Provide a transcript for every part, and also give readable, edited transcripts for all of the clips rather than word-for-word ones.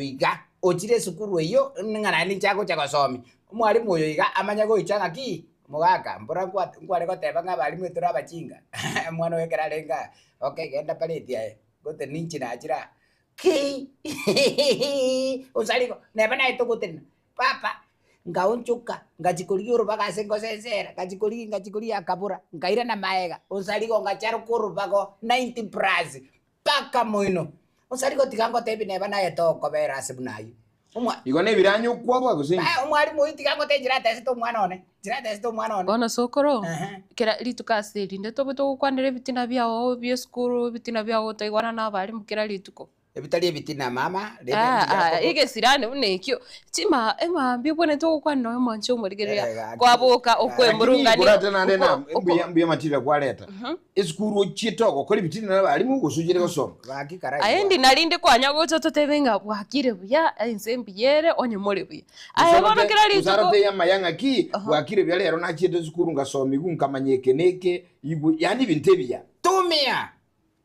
Iga, ochire esukuru eyio, ng'a naende inche agocha gosomia. Omwalimu oyo iga amanye goicha ng'aki, omogaka, mbora nkwa nkware goteba ng'a abalimu etore abachinga, omwana oyo ekero arenge aa, okay genda parade aye, gote ninche nachire aa, kei osarigo, neba naye togotenena, papa, nkaonchoka, ngachia korigia orobago ase ngosensera, ngachia korigia ngachia korigia akabora, nkairana maega, onsarigo ngacharoka orobago ninety plus. Mpaka moino. Osari gotiga ngotebi neba naye tokobera ase buna ayio. Omwa. Igo nebiranya okwabua gose inki? Aye omwalimu oyio tiga ngotebi nchiratesete omwana one, nchiratesete omwana one. Bono sokoro, Ehe. kera rituko ase erinde tobe togokwanera ebitina biao bia esukuru, ebitina biao otaigwana na abalimu kera rituko. Ebitari ebitina mama, rende Ah, mbuya ah, kobo- egesirani buna ekio, chima emambia obwenerete ogokwana noyo omwanche omorigereria, Eh, gaki. kwaboka Lakini okwemurungania, korate naende na oko- oko- mbuya mbuya Matilda kwareta. Esukuru ochiete ogokora ebitina na abalimu gose ochiete gosoma. Gaki karaigwa. Aye ndi narinde kwanya gocha totebe ng'a bwakire buya, ense mbuya ere, onye more buya. Aye bono kera Gose rituko aroteiyo amaya ng'aki, Aha. bwakire buya rero nachiete esukuru ngasomigwa nkamanya eke na eke, igwe, yaani ebinto ebiya. Tumia!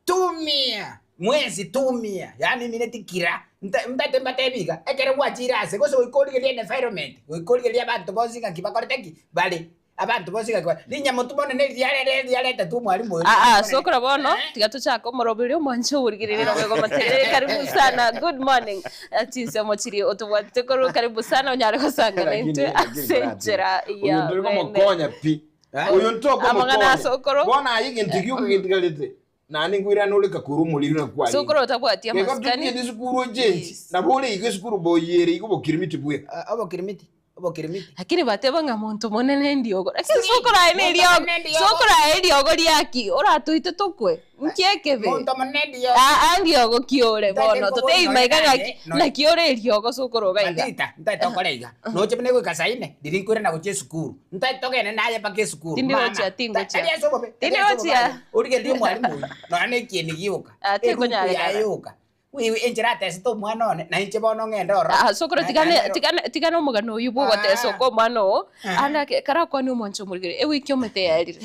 Tumia! Mwensi tumia! Yaani mineti kira. Nta- ntaete mbatebi iga, ekero gwachire ase, gose goika origererie environment, goika origererie abanto bonsi ng'aki bakorete ki? Bare. Abanto bonsi ng'aki bare. Rinyamotu bono neri riarere riaretetwe omwalimu oyo. Aa, sokora bono, tiga tochake omoroberio omwanche oborigereria na boigo omotegerere. Karibu sana, good morning. Eh, Chinsemo chiria otobwatete korwa karibu sana onyare gosanga Lakini- naintwe lakini ase Brad, enchera oyo ya ntori bene. komokonya pi. Oyo Amang'ana ntokomokonya. ase okoro. Bono aye egento gioka getigarete, naende nkoirane ore kakora omoriri na kwarenge. Sokoro otabwati Geko amasikani. tochiete esukuru ochenchi, Yes. nabo ore iga esukuru boyere iga obokirimiti bweka. Ah, obokirimiti, obokirimiti. Lakini bateba ng'a monto monene ndiogo. Lakini Si, sokoro aye monto neriogo. monene ndiogo. Sokoro aye eriogo riaki, oratoite tokwe. Nki ekebe? Monto monene ndiogo. Aa ndiogo ki ore Ntaete bono, nkobori totebie nonya maiga naye, ng'aki, nonya- naki ore eriogo sokoro iga iga. Matita, ntaete okore iga. Noche buna egoika saa ine, riria nkoirana gochia esukuru. Ntaete togende naye mpaka esukuru. Tindi Mama, gochia, tingochia. tari ase obobe, tari ase obobe Tindi aye. Origererie omwalimu oyio, nonya na ekieni gioka. Ah, Eruku tikonyarekana. yaye yoka. Wewe enchera atesete omwana one, na inche bono ng'ende ororo. Ah, sokoro Na- tigane naende ero- tigane tigane omogano oyio bwogotesa Ah. oko omwana oo, Ah. ande ake karakwane omwancho omorigere, ewiki omete yaerire.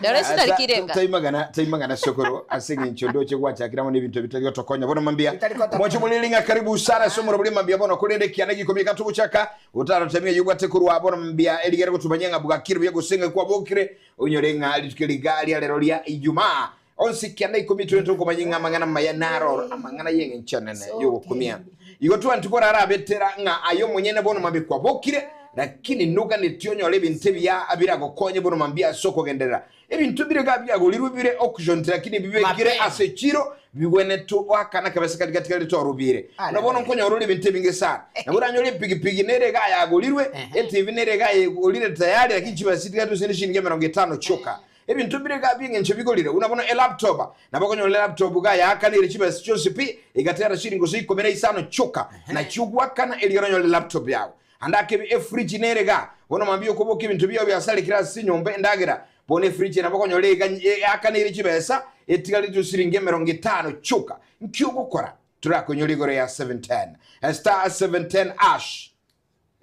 Rero ase tariki irenga. Taimang'ana taimang'ana sokoro ase eng'encho ndoche gwachakire amo n'ebinto bitari gotokonya bono mambia Bitari gotokonya. Omwancho omoriri ng'a karibu sana ase omorobori mambia bono korende ekiana gikomi gatogochaka otarotebia ng'a eyio obwate korwa bono mambia erigere gotumanyia ng'a bwakire buya gose ng'a kwabokire onyore ng'a rituko riga ria rero ria Ijumaa Onsi kianda ikomi tore tokomanya ng'a amang'ana amaya naro oro, amang'ana y'engencho enene y'ogokumia. Igo twanti korarabetera ng'a aye omonyene bono mambia kwabokire, lakini noganetie onyore ebinto ebiya biragokonye bono mambia ase okogenderera. Ebinto bire iga biagorirwe bire auctioned lakini bibekire Mapema. ase echiro bigwenerete oakana kabisa kari gatigarete orobire. Buna bono nkonyora ore ebinto ebinge sana. Nabo oranyore epigipigi nere iga yagorirwe, etv nere iga yegorire tayari lakini chibesa chitigarete gose ne chiringi emerongo etano chioka. Ebinto bire iga bi'engencho bigorire, buna bono elaptop. Nabo okonyora elaptop iga yaakanire chibesa chionsi pi, egatera chiringi gose ikomi na isano chioka, nachio goakana erio oranyore elaptop yago. Ande akebi efridge nere iga, bono mambia okoboka ebinto biao biasarekire ase enyomba endagera, bono efridge nabo okonyora iga eakanire chibesa, etigarete gose chiringi emerongo etano chioka. Nki ogokora? Torakonyora igoro ya 710. Star 710 ash.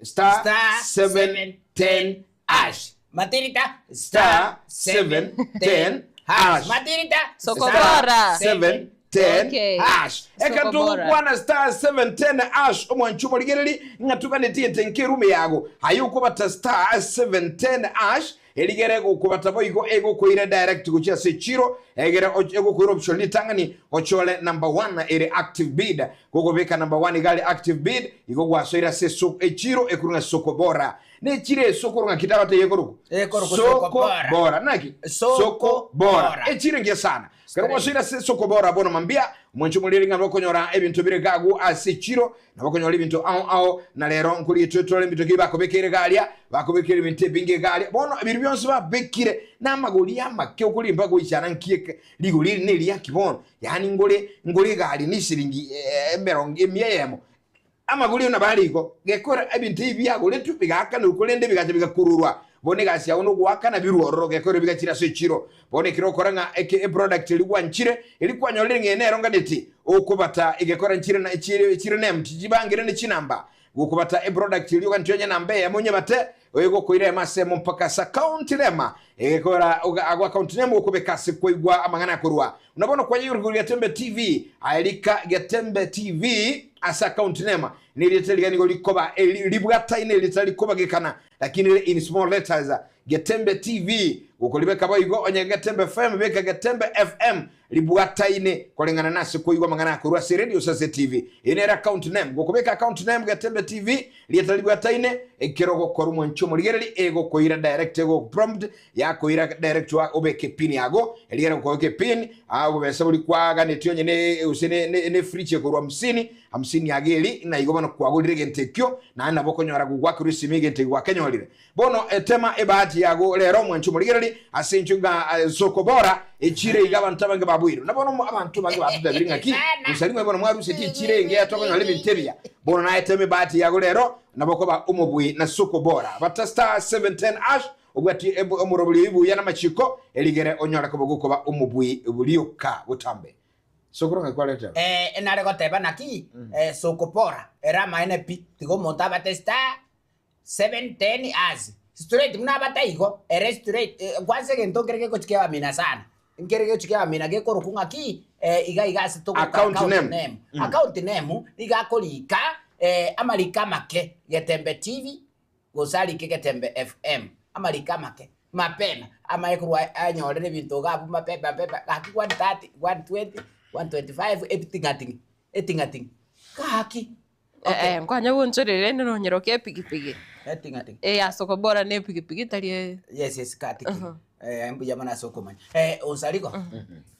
Star 710 ash. Matirita. Star 710 hash. Matirita. Sokobora. 710 Okay. hash. Ekero Sokobora. togokwana star 710 hash omwanchi omorigereri ng'a toganetie ente nkerume yago aye okobata star 710 hash Erigere gokobata boigo egokoira direct gochia ase echiro, egere egokoira option ritang'ani ochore number one ere active bid. Gokobeka number one iga are active bid, igo gwasoire ase eso echiro ekorwa ng'a soko bora. Ne echiro ase okorwa ng'aki tagotebi ekorokwa? Ekorokwa soko bora. Bora. Naki? Soko bora. Echiro engiya sana. Ekero gwasoire ase soko bora bono mambia, omwancho omoriri ng'a nokonyora ebinto bire iga agwo ase echiro, Nabo okonyora ebinto ao ao, na rero nkorigia tore ebinto ki bakobekeire iga aria, bakobekeire ebinto ebinge iga aria. Bono ebinto bionsi babekire namagori amake okoria mpaka goichana nki eke rigori eri neriaki bono, yaani ngore ngore egari ne esiringi emerongo emia eyemo. Amagori ayio nabo are igo, gekora ebinto ebi biagoretwe bigaakanirwe korende bigacha bigakururwa. Bono egasi yao nogoakana birwe ororo gekora bigachire ase echiro. Bono ekero okora ng'a eke eproduct eria gwanchire, eria kwanyorire ng'a eye nero nganeti, okobata egekora nchire na chire chire named chibangire ne chinamba. Gokobata eproduct eria oganeti onye enamba eyemo onyebate, Oyogokoira ema ase emo mpaka ase account rema egekora agwo account name gokobeka ase koigwa amang'ana akorwa. Buna bono kwayeigure korwa Getembe TV, aye rika Getembe TV ase account name nerieta riria nigo rikoba ribwataine ritari kobagekana lakini rire in small letters Getembe TV gokoribeka boigo onye Getembe FM beka Getembe FM ribwataine koreng'ana nase koigwa amang'ana akorwa ase radio gose ase TV. Eye nere account name. Gokobeka account name Getembe TV rieta ribwataine ekero ogokora omwanchi omorigereri egokoira direct egokuprompt yakoira direct obeke epin yago erigere gokobeka epin obobesa boria kwaganetie onye ne gose ne fridge ekorwa hamsini hamsini yago eri ng'a igo bono kwagorire egento ekio naende nabo okonyora gogwakerwa esimi egento ekio gwakenyorire. Bono etema ebahati yago rero, omwanchi omorigereri, ase inchwe ng'a soko bora echire iga abanto abange babuirwe. Na bono abanto abange batotebirie ng'aki, Gose rimwe bono mwarusetie echire engiya tokonyora ebinto ebiya. Bono naye tema ebahati yago rero, nabo okoba omobui na soko bora. Bata star 710 hash, obwatie omorobori oyio buya namachiko, erigere onyore koba gokoba omobui rioka botambe. Sokoro ng'aki kwaretera? Nare goteba naki, soko bora ere amaene pi, tiga omonto abate star 7:10 As straight buna abate igo, ere straight kwansa egento nkere gegochi kiabamina sana, nkere gegochi kiabamina gekorokwa ng'aki iga iga ase togoka Account account name. name. Account name niga akorika amariko amake Getembe TV gose arike Getembe FM, amariko amake mapema amaye korwa anyorere ebinto iga abwo mapema mapema gaki 1:30, 1:20, 1:25 ebiting'ating'i eting'ating'i gaki. Eh, eh, nkwanya gonchorera rende nonyeroke epigipigi. Eting'ating'i. Eh, ase okobora na epigipigi tari e- Yes, yes, katiki. Mhm. Eh, mbuya mono ase okomanya. Eh, Onsarigo,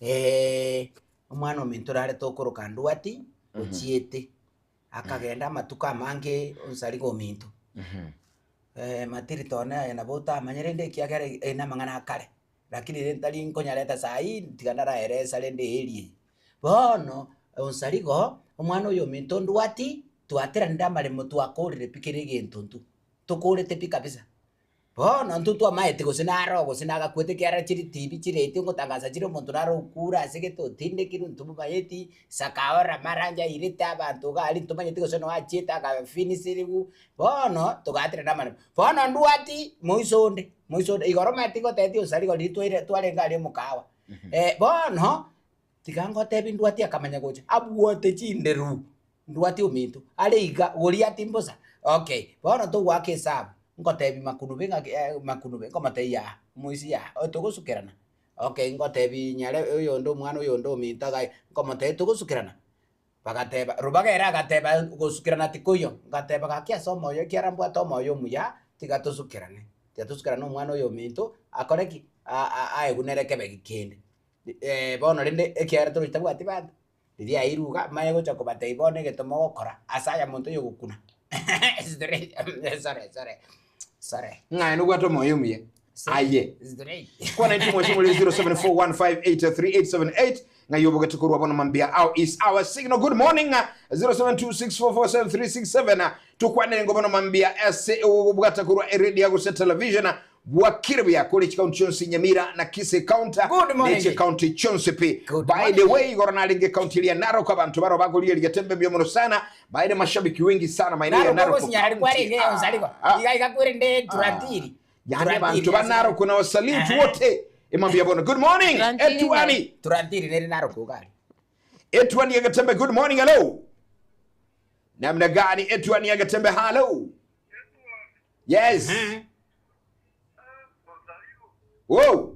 eh, omwana ominto orare tokoroka Ndwati, ochiete, akagenda amatuko amange Onsarigo ominto. Eh, Matirito one aye nabo otamanye rende ekiagera eye na amang'ana a kare, lakini rende ntari nkonyareta saii, tiga ndaraeresa rende eeri eye. Bono Onsarigo, omwana oyo ominto Ndwati, twateranire amaremo twakorire pi kera egento intwe, tokorete pi kabisa. Bono intwe twamaete gose naro gose nagakwete ekiagera chire tibi chiretio ngotangasa chire omonto naro okure ase gete otindekirwe ntomomayeti, sakaora amaranja airete abanto iga aria ntomanyeti gose noo achiete agafinisiriwu, bono togaterana amaremo. Bono Ndwati moiso onde, moiso onde, igoro omanyete ngotebetie Onsarigo riria twaire twarenge aria omokawa, bono. Tiga ngotebi Ndwati akamanya gocha abwate chinderu Ndwati ominto are iga Goliati mbosa okay bono togoaka esabu ngotebi Makunube ng'aki Makunube nkomotebia yaa moisia yaa oyo togosukerana okay ngotebi nyare oyonde omwana oyonde ominto iga nkomotebia togosukerana bagateba Rubaga ere agateba gosukerana tikoiyo ngateba gaki ase omoyo ekiagera mbwate omoyo omuya tiga tosukerane tiga tosukerane omwana oyo ominto akore ki aegwe nere ekebegi kende. Bono rende ekiagera torochi tabwati banto, riria airwe iga, manye gocha kobatebia bono egento mogokora ase aya monto oyo ogokuna sorry sorry sorry. Ng'a aye nobwate omoyo omuya aye. Kwana intwe mwache muri 0741583878 ng'a yobogete korwa bono mambia ao is our signal. Good morning 0726447367 tukwanere ngo bono mambia ase ogobwata korwa eredio gose television Bwakire buya kore chikaunti chionsi Nyamira na Kisii county Good morning. ne chikaunti chionsi pi. Good By the morning. way igoro narenge kaunti ya Narok abantu baro bagoriria getembe mbio mono sana baire mashabiki wengi sana maeneo ya Narok Narok. gosinyara county. kwarenge onsarigo Ah, iga iga kwerende turatiri Yani abantu ba Narok na wasalute wote imambia bono. Good morning Turantiri Etwani. Turantiri nere Narok ugari Etwani ya Getembe good morning hello. Namna gani Etwani ya Getembe hello. Yes. Wow.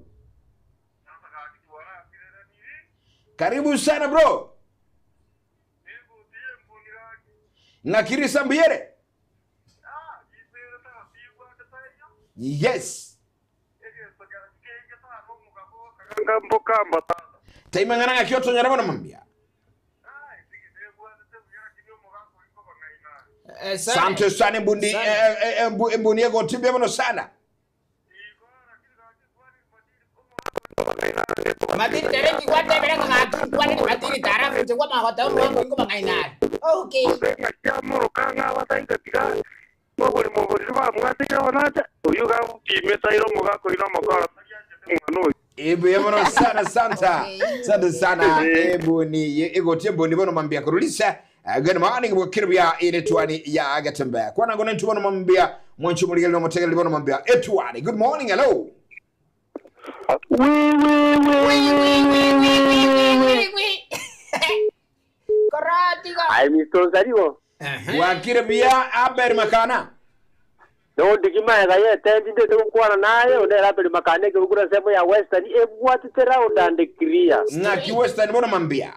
Karibu sana bro. Nakirisa Mbiere. Yes. Taimang'ana ng'aki otonyora bono mambia. Sante sana mbundi embuni egotibia mono sana. Matiri tereki gwatebere ng'a ng'aki nkwanere matiri tarabu inche kwamanya goteba omwango ingo bang'ainare. Okay. Ebuya mono sana santa. Okay. Sante sana ebuni egotie mbuni bono mambia kurulisa. Good morning bwakire bya ire twani ya agatembe. Kwana ngone ntu bono mambia Mwanchi omorigereria omotegereri bono mambia etware. Good morning, hello. Korotigo. Aye Mr. Onsarigo, Bwakire buya Abel Makana. nondigi maega yetendi ndete gokwana naye onde Abel Makana ekebukura ensemo ya Western ebwatete round and clear. Ng'aki Western bono mambia.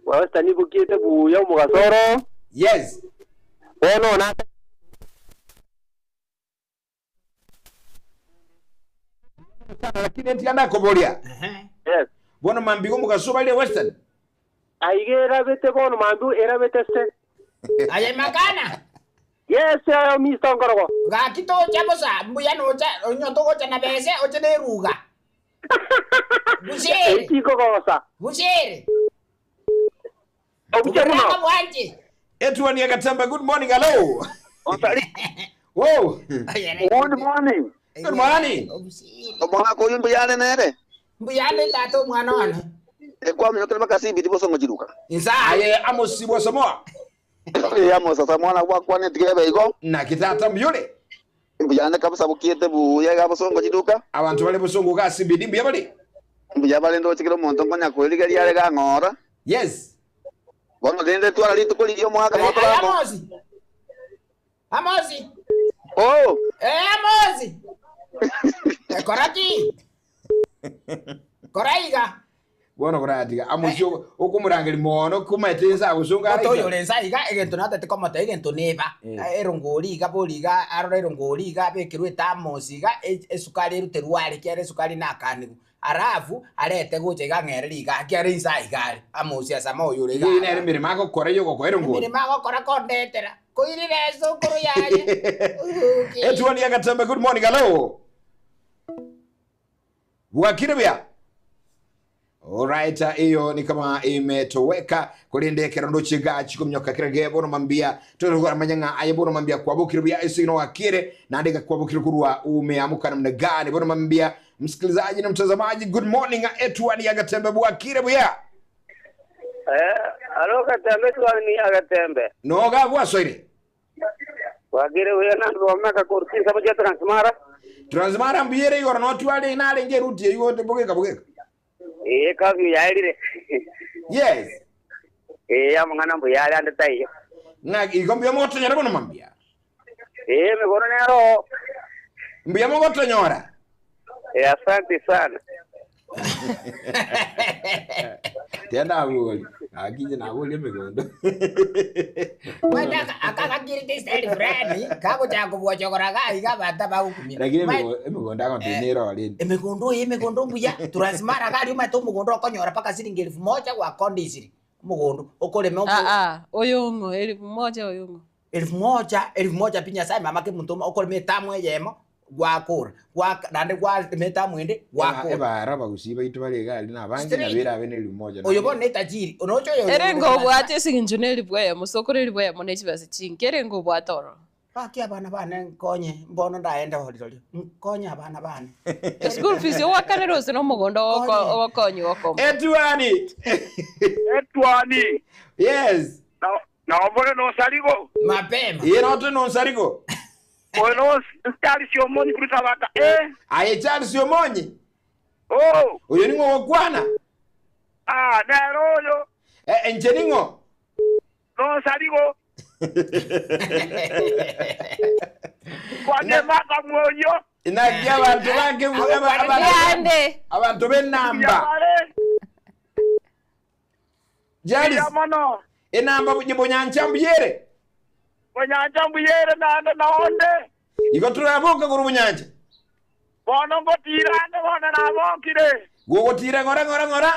Western ibukiete buya omogasoro. Yes. Bono na Sana lakini entiga ndakoboria. Yes. Bono mambigo omogaso bare Western. Aiga erabete bono mambi erabete se. Aye Makana. Yes, ayo Mr. Ngorogo. Gaki tocha bosa mbuya nocha onyo togocha na bese oche neruga. Bushere. Ekikogosa. Bushere. Obuche muno. Oburaka bwanje. Etwani Agatembe, good morning, hello. Whoa. Good morning. Good morning. Obushere. Omwaka oyo mbuyane nere. Mbuyane tata omwana one. Ekwaminyokere bakasibiri bosongo chiruka. Insa. Aye Amos Bwasamoa. Ya mosa mwana gwakwane tigebe igo. Na kitata mbyule. Mbuyane kabisa bukiete buya ga bosongo chiruka. Abantu bale bosongo ga CBD mbuya bali. Mbuya bale ndo chikiro omonto nkonya kwerigeria are gang'ora. Yes. Bono rende twara rituko riria omwaka Aye motoramo. Amosi. Amosi. Oh, Eh Amosi. Eh, Koraki. Koraiga. Bono koratiga Amos okomurangeri mono kumaete nsa busonga Otoyo lensa iga egento natete komote egento neba. Erongori iga bori iga arora erongori iga bekerwe etamosi iga esukari eruterwa are kiare esukari nakanigu. Arafu arete gocha iga ng'ereri iga kiare insa iga are. Amosi asama oyo ore iga. Ii nere mirimo agokora yogokora ngori. Emirimo agokora kondetera. Koirire esukuru yaye. Uhuki. Etwani Agatembe, good morning, hello. Bwakire buya. Alright, hiyo ni kama imetoweka kulinde kerondo chiga chikomnyoka kirege bono mambia tologora manyanga aye bono mambia kwabukire buya isino wakire na andika kwabukire kurwa umeamuka namna gani bono mambia msikilizaji na mtazamaji good morning Etwani Agatembe bwakire buya Eh, alo katembe twani agatembe. noga bwasoire Wagire uya nandu wameka kurti sababu ya Transmara. Transmara mbiyere igoro no twale inarenge rutie igo bugeka bugeka Eh, kafi yairire. yes Eh, amang'ana mbuyare ande taiyo. na igo mbuya mogotonyora bono mambia Eh, mikono nero. mbuya mogotonyora Eh, asante sana. tena aboli akije naboli emikondo Mwenda akakakirite style fulani kagochaka kubwochokora gaiga bata bagukumia. lakini emikondo akontinera orindi Emikondo iyi emikondo mbuya transmara gari omanyete omogondo okonyora mpaka siringi elfu moja gwakondisire omogondo okorema Ah, ah, oyong'o elfu moja oyong'o elfu moja pi nyasaye mama ke muntu okorema etamu eyemo gwakora naende gwarema etamu ende gwakora ebara bagusi baitu bari egari nabange Straight. nabera abe nelimu moja oyo bono netajiri onoche oyo ere ngobwate esigincho na elifu eyemo sokoro elifu eyemo na echibesa chinke ere ngobwate ororo baki abana bane nkonye mbono ndaenda horirorio nkonye abana bane school fees owakanere ose na omogondo ogokonyi gokoma etwani Etwani. yes Na na ombone no sarigo. mapema iye note nonsariko Ono stari siomoni kurutabata. Eh. aye Charles omonyi Oh. oyo ning'o gokwana Ah, nero yo. enche ning'o No sarigo. Kwanye maka mwoyo. naki abantu bange yande abantu b'enamba Yabare. Charles Yamono. enamba bunyancha mbuyere Bonyanja mbuyere nande naonde. igo turaboka kuru bunyanja Bono ngotirande bono nabokire. gugutira ng'ora ng'ora ng'ora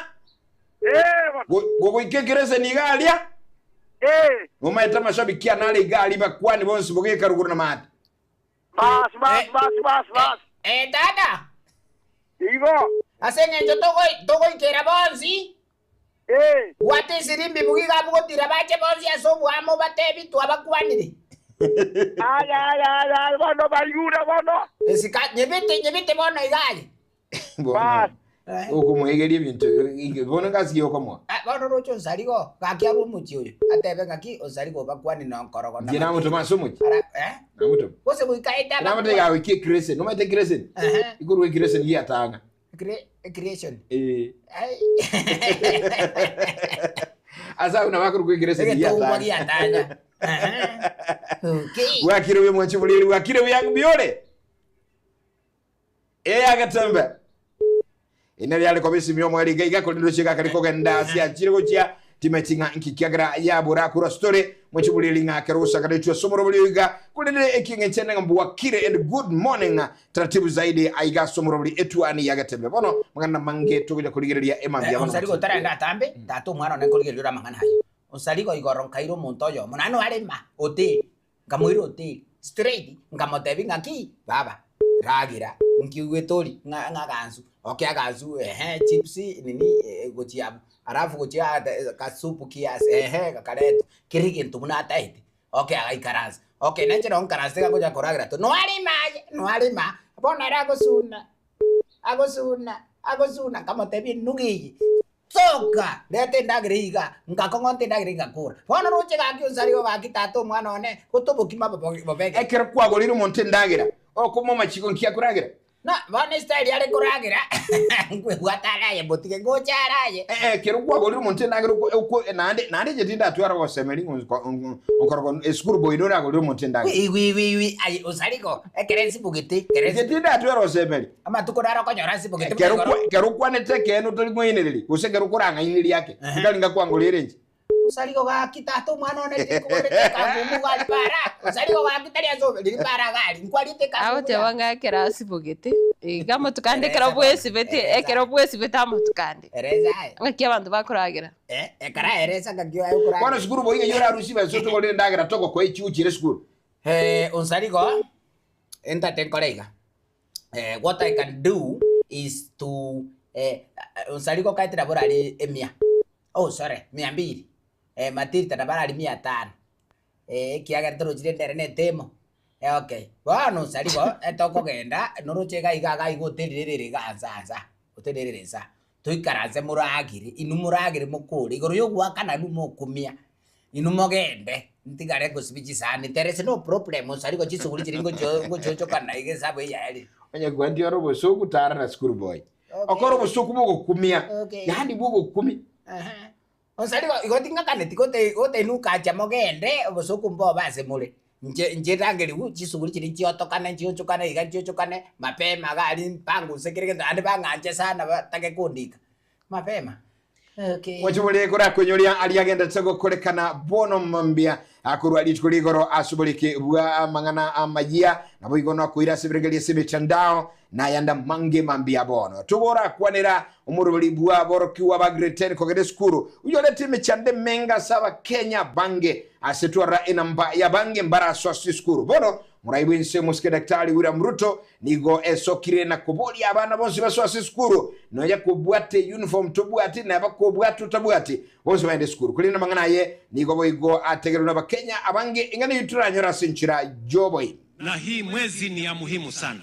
Eh. bono. guguikekerese nigaria Eh. nomaete amashabiki anare igari bakwani bonsi bugika ruguru na mate Bas bas Eh. bas bas bas. Eh, tata Igo. ase eng'encho togoikera bonsi Eh. bwate esirimbi bugiga bugotira bache bonsi ase obwamo batebi twabakwanire Ay ay ay ay bono bayura bono. esika nyebete nyebete bono igaye Bas. Okomoegeria ebinto bono ngasi ki okomoa? Ah, bono roche onsarigo, gaki abwo omochie oyo, atebe ng'aki onsarigo obakwane nonkorogo Inche namotoma ase omochie. Ara, eh? Namotoma. Gose goika ende Namotebi abakwane. gagoika ekireseni, nomanyete ekireseni? Ehe. Ikorwa ekireseni giatang'a. Creation. Eh. Ai. Ase abwo nabo akorokwa ekireseni Egetongwa giatang'a. giatang'a. Ehe. Okay. Bwakire buya mwanche omoreri, bwakire buya mbiore. Ee agetembe. Ine riare koba esimi omweri iga iga korende roche gakari kogenda ase achire gochia timeti ng'a nki kiagera yabora korwa ase mwanche omoreri ng'a ekero ogosanganetwe ase omorobori oiga korende ekieng'encho ende ng'a mbwakire and good morning taratibu zaidi aiga ase omorobori etuani yagetembe bono mang'ana mange togocha korigereria emambia bono Onsarigo otarenda atambe, tata omwana one nkorigereria ore amang'ana ayio. Onsarigo igoro nkaira omonto oyomo, naende noarema hoteli, Nkamoira hoteli straight, nkamotebia ng'aki baba, ragira, nki oigwete orie? Ng'a ng'a agansu, okay agansu ehe chips nini gochia abwo, alafu gochia aa kasupu kiasi ehe gakaretwa, kera egento buna ataete, okay agaikaransa, okay na inche nabo nkaransa iga ngocha koragera to, noarema aye, noarema, bono ere agosuna. Agosuna, agosuna, nkamotebia, Enugu eye, soka, reta endagera eye igaa. Ngakong'onta endagera eye ngakora. Bono roche gaki onsarigo gaki tata omwana one, gote obokima bobegete. Ekero kwagoreire omonto endagera, okomoa amachiko nki akoragera? Na bono estyle are koragera, nkwebwata are aye motige ngocha are aye. Ee, ekero kwagoreire omonto endagera oko oko naende naende inche tindatwara ogosemeria ng'a nkoroka esukuru boino oragorere omonto endagera. Wi wi wi wi aye osarigo. Ekero ensibogete, ekero Inche tindatwera osemeri. Amatuko naro okonyora ensibogete buna Ekero igoro. kwa- ekero okwanete ekeene otori ng'oinereria, gose ekero okorang'aineria ake, nkari ngakwangorera inche. Osarigo gaki tata omwana one tinkogorete ekango omuga aria para. Osarigo gaki tari ase obe riri para iga aria, nkwariete ekango omuga. Agoteba ng'a ekero asibogete, iga amatuko ande ekero bwesibete, ekero bwesibete amatuko ande. Eresa aye. Ng'aki abanto bakoragera. Eh, ekero aeresa ng'aki oye okoragera. Bono sukuru boigo eyio orarusie chibesa otogorere endagera togokoa echiuchire esukuru. Onsarigo, entate nkore iga, what I can do is to onsarigo okaete nabo orare emia, oh sorry mia mbili, matirita nabo arare mia tano, ekiagera torochi rende ere na etemo, okay. Bono onsarigo etokogenda noroche iga iga iga iga hoteli rere ere iga nsa nsa, hoteli rere ere nsa, toikaranse moragere, inwe moragere mokore, igoro ya ogoakana inwe mokumia. Inwe mogende, ntigare ngosibia chisani, there is no problem, osarigo chisuguri chiria ngochio ngochiochokana iga esabu eye yaerire. Onye kwanti ore obosoku tara na school boy. Okay. Okore obosoku bogokumia. Okay. Yaani bogokumia. Aha. Osarigo igo ting'akaneti gote gotainukacha mogende obosoku mbobe ase more. Inche inche rangeriwu chisuguri chiria nchiotokane nchiochokane iga nchiochokane mapema iga aria mpanguse kera egento naende bang'anche sana batake kondika, mapema. Omochie boria korakoinyoria aria agenderete gokorekana bono mambia korwa rituko rigoro ase oboriki bwa amang'ana amayia, naboigo nokoira ase ebirengererio ase emetandao na ayande amange mambia bono. Togorakwanera omoroberi bwa aborokigwa ba grade 10 kogenda esukuru, oyorete emechando emenge ase abakenya abange ase twarora enamba y'abange mbarasoa ase esukuru. Bono Morai bw'ense omosike Daktari William Ruto nigo esokire na koboria abana bonsi basoe ase esukuru, nonya kobwate uniform tobwati neba kobwate otabwati, bonsi bagende esukuru. Korende amang'ana aye nigo boigo ategerwe n'Abakenya abange ing'ana eyio toranyore ase enchera y'oboime. Na hii mwezi ni ya muhimu sana.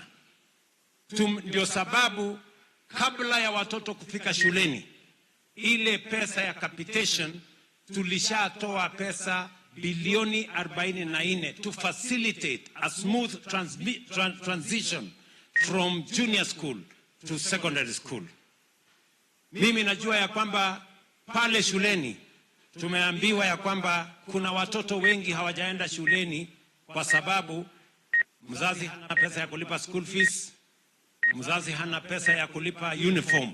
Tum, ndio sababu kabla ya watoto kufika shuleni, ile pesa ya capitation tulishatoa pesa bilioni 44 to facilitate a smooth transition from junior school to secondary school. Mimi najua ya kwamba pale shuleni tumeambiwa ya kwamba kuna watoto wengi hawajaenda shuleni kwa sababu mzazi hana pesa ya kulipa school fees, mzazi hana pesa ya kulipa uniform.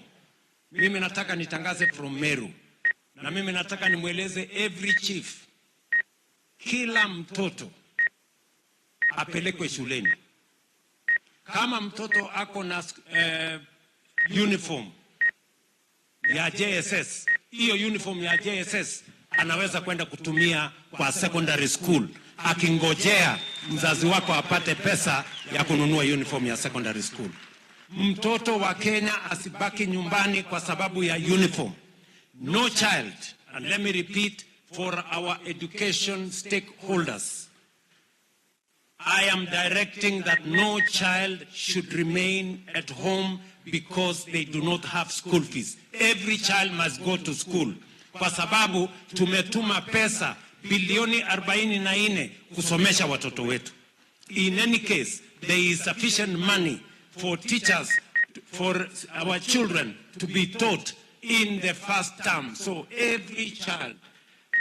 Mimi nataka nitangaze from Meru, na mimi nataka nimweleze every chief, kila mtoto apelekwe shuleni. Kama mtoto ako na uniform ya JSS, hiyo uniform ya JSS anaweza kwenda kutumia kwa secondary school, akingojea mzazi wako apate pesa ya kununua uniform ya secondary school. Mtoto wa Kenya asibaki nyumbani kwa sababu ya uniform. No child, and let me repeat for our education stakeholders, I am directing that no child should remain at home because they do not have school fees. Every child must go to school kwa sababu tumetuma pesa bilioni 44 kusomesha watoto wetu. In any case, there is sufficient money for teachers, for our children to be taught in the first term. So every child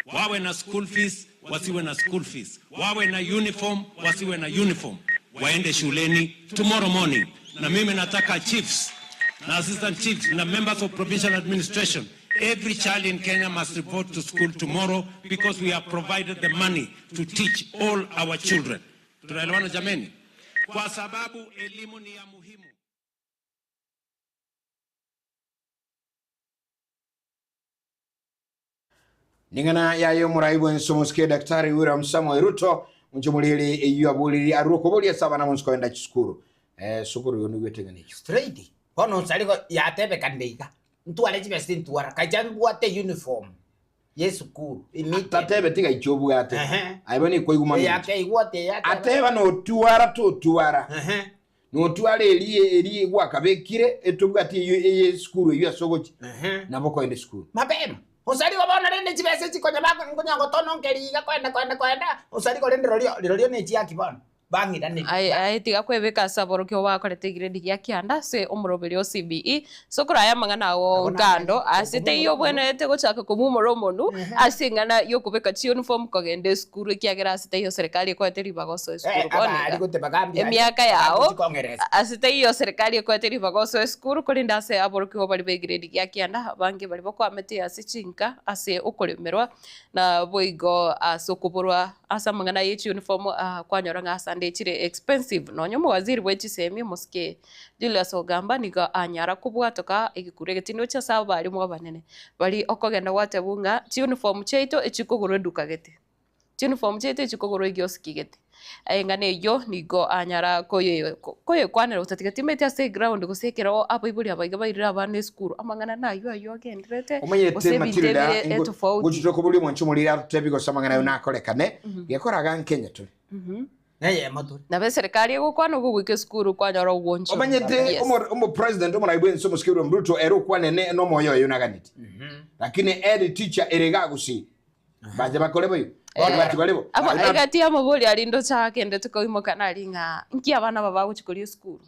wawe na school fees, wasiwe na school fees, wawe na uniform, wasiwe na uniform, waende shuleni tomorrow morning. Na mimi nataka chiefs na assistant chiefs na members of provincial administration, every child in Kenya must report to school tomorrow because we have provided the money to teach all our children. Tunaelewana jameni? Kwa sababu elimu ni ya muhimu. Ning'ana yaye omorai bwense omosike Daktari William Samoei Ruto monche omorieri eyio aboriri arure okoboria ase abana bonsi kogenda chisukuru. Eh, sukuru igo nigo eteng'ana ekio. Straight bono onsari go yatebekanire iga ntware chibesa tintwara kacha mbwate uniform ye esukuru immediate. Tatebe tiga iche obwate. Ehe. Aye bono ekoigwa mamincha. Eyakeigwa ati eyateba. Ateba notwara totwara. Ehe. Notwara eri eri gwakabekire etobwati eyio eye esukuru eyio ase ogochia. Ehe. Nabo okoenda esukuru. Mapema. Osari igo bono rende chibesa echi konya bako nkonya gotononkeria iga koenda koenda koenda, osari igo rende rirorio rirorio ne chiaki bono, bang'iraneria. Aye aye tiga kwebeka ase aborokigwa bakorete egrade gia kianda ase omoroberi o CBE ase okoraya amang'ana ago Abwo nkando namanyete ase teiyo okomumora obwenerete gochaka komumora omonu ase eng'ana yokobeka chiuniform kogenda esukuru ekiagera ase teiyo serikali ekoete ribaga osoe Eh, esukuru bono abari iga gote bagambia aria, emiaka yao bagochi kong'eresa. ase teiyo serikali ekoete ribaga osoe esukuru korende ase aborokigwa baria ba egrade gia kianda abange baria bakwamete ase chinka ase okoremerwa na boigo ase okoborwa ase amang'ana ye chiuniform kwanyora ng'a ase ande chire expensive. Nonya omowaziri bwe chisemi omosike Julius Ogamba nigo anyara kobwatoka egekuro egetindi gochia ase abalimu abanene baria okogenda gwatebwa ng'a chiuniform chiaito echikogorwa eduka gete, chiuniform chiaito echikogorwa egiosiki gete. Eng'ana eyio nigo anyara koye koyekwanera gotatiga timeti ase eground gose ekero abaibori aba iga bairire abana esukuru amang'ana naywo aywo agenderete gose Omanyete ebinto Matilda, ebire ingo- etofauti. ngochire koboria omwancho omoriri arotebi gose amang'ana ayo nakorekane, gekoraga nkenya tore. Neyemo tore. Nabo eserekari egokwana ogogoika esukuru kwanyora ogwonchorwa. Omanyete Yes. omo- omopresident omorai bwense omosike William Ruto ere okwanene nomoyo oye onaganeti. Lakini eri teacher ere iga gusii bache bakore boigo. Eh, Bache bare bo. abo Lakini egati y'amabori aria ndoche agendete koimoka nari ng'a nki abana aba bagochia koria esukuru.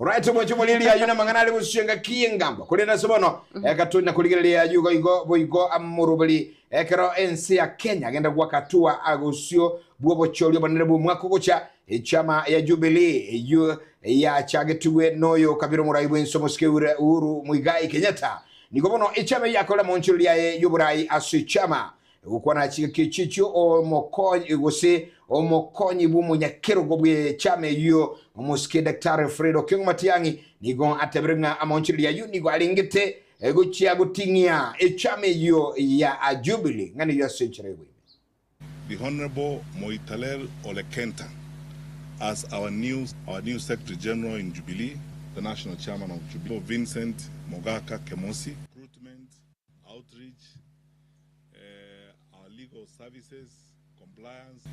Alright, omwancho omoriri ayio namang'ana are gosio engaki y'engambo. Korende ase bono, eka tonya korigereria ayio igo igo boigo amoroberi ekero ense ya Kenya agenda goaka hatua agosio bw'obochori obonene bw'omwaka ogocha echama ya Jubilee eyio yachagetigwe noyo kabere omorai bw'ense omosike Uhuru Muigai Kenyatta. Nigo bono echama eyio yakorire amaonchoreri aye y'oborai ase echama Gokwana chingaki echi echio omokonyi gose omokonyi bw'omonyakerogo bw'echama eyio omosike Daktari Fred Okengo Matiang'i nigo atebire ng'a amaonchoreria ayio nigo arengete gochia goting'ia echama eyio ya Jubilee ng'a neyio ase enchera y'oboime. The Honourable Moitalel Ole Kenta as our new our new Secretary General in Jubilee, the National Chairman of Jubilee, Vincent Mogaka Kemosi. Recruitment, outreach, our legal services, compliance,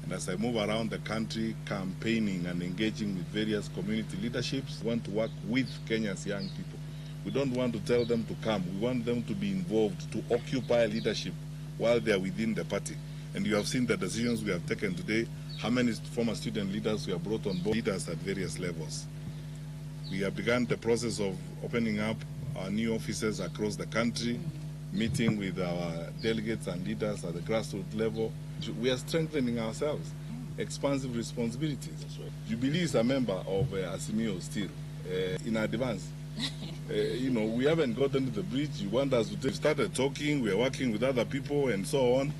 and as I move around the country campaigning and engaging with various community leaderships, we want to work with Kenya's young people. We don't want to tell them to come. We want them to be involved, to occupy leadership while they are within the party. And you have seen the decisions we have taken today, how many former student leaders we have brought on board, leaders at various levels. We have begun the process of opening up our new offices across the country, meeting with our delegates and leaders at the grassroots level. We are strengthening ourselves, expansive responsibilities. Right. Jubilee is a member of Azimio still, in advance. We haven't gotten to the bridge. You want us to take, started talking, we are working with other people and so on.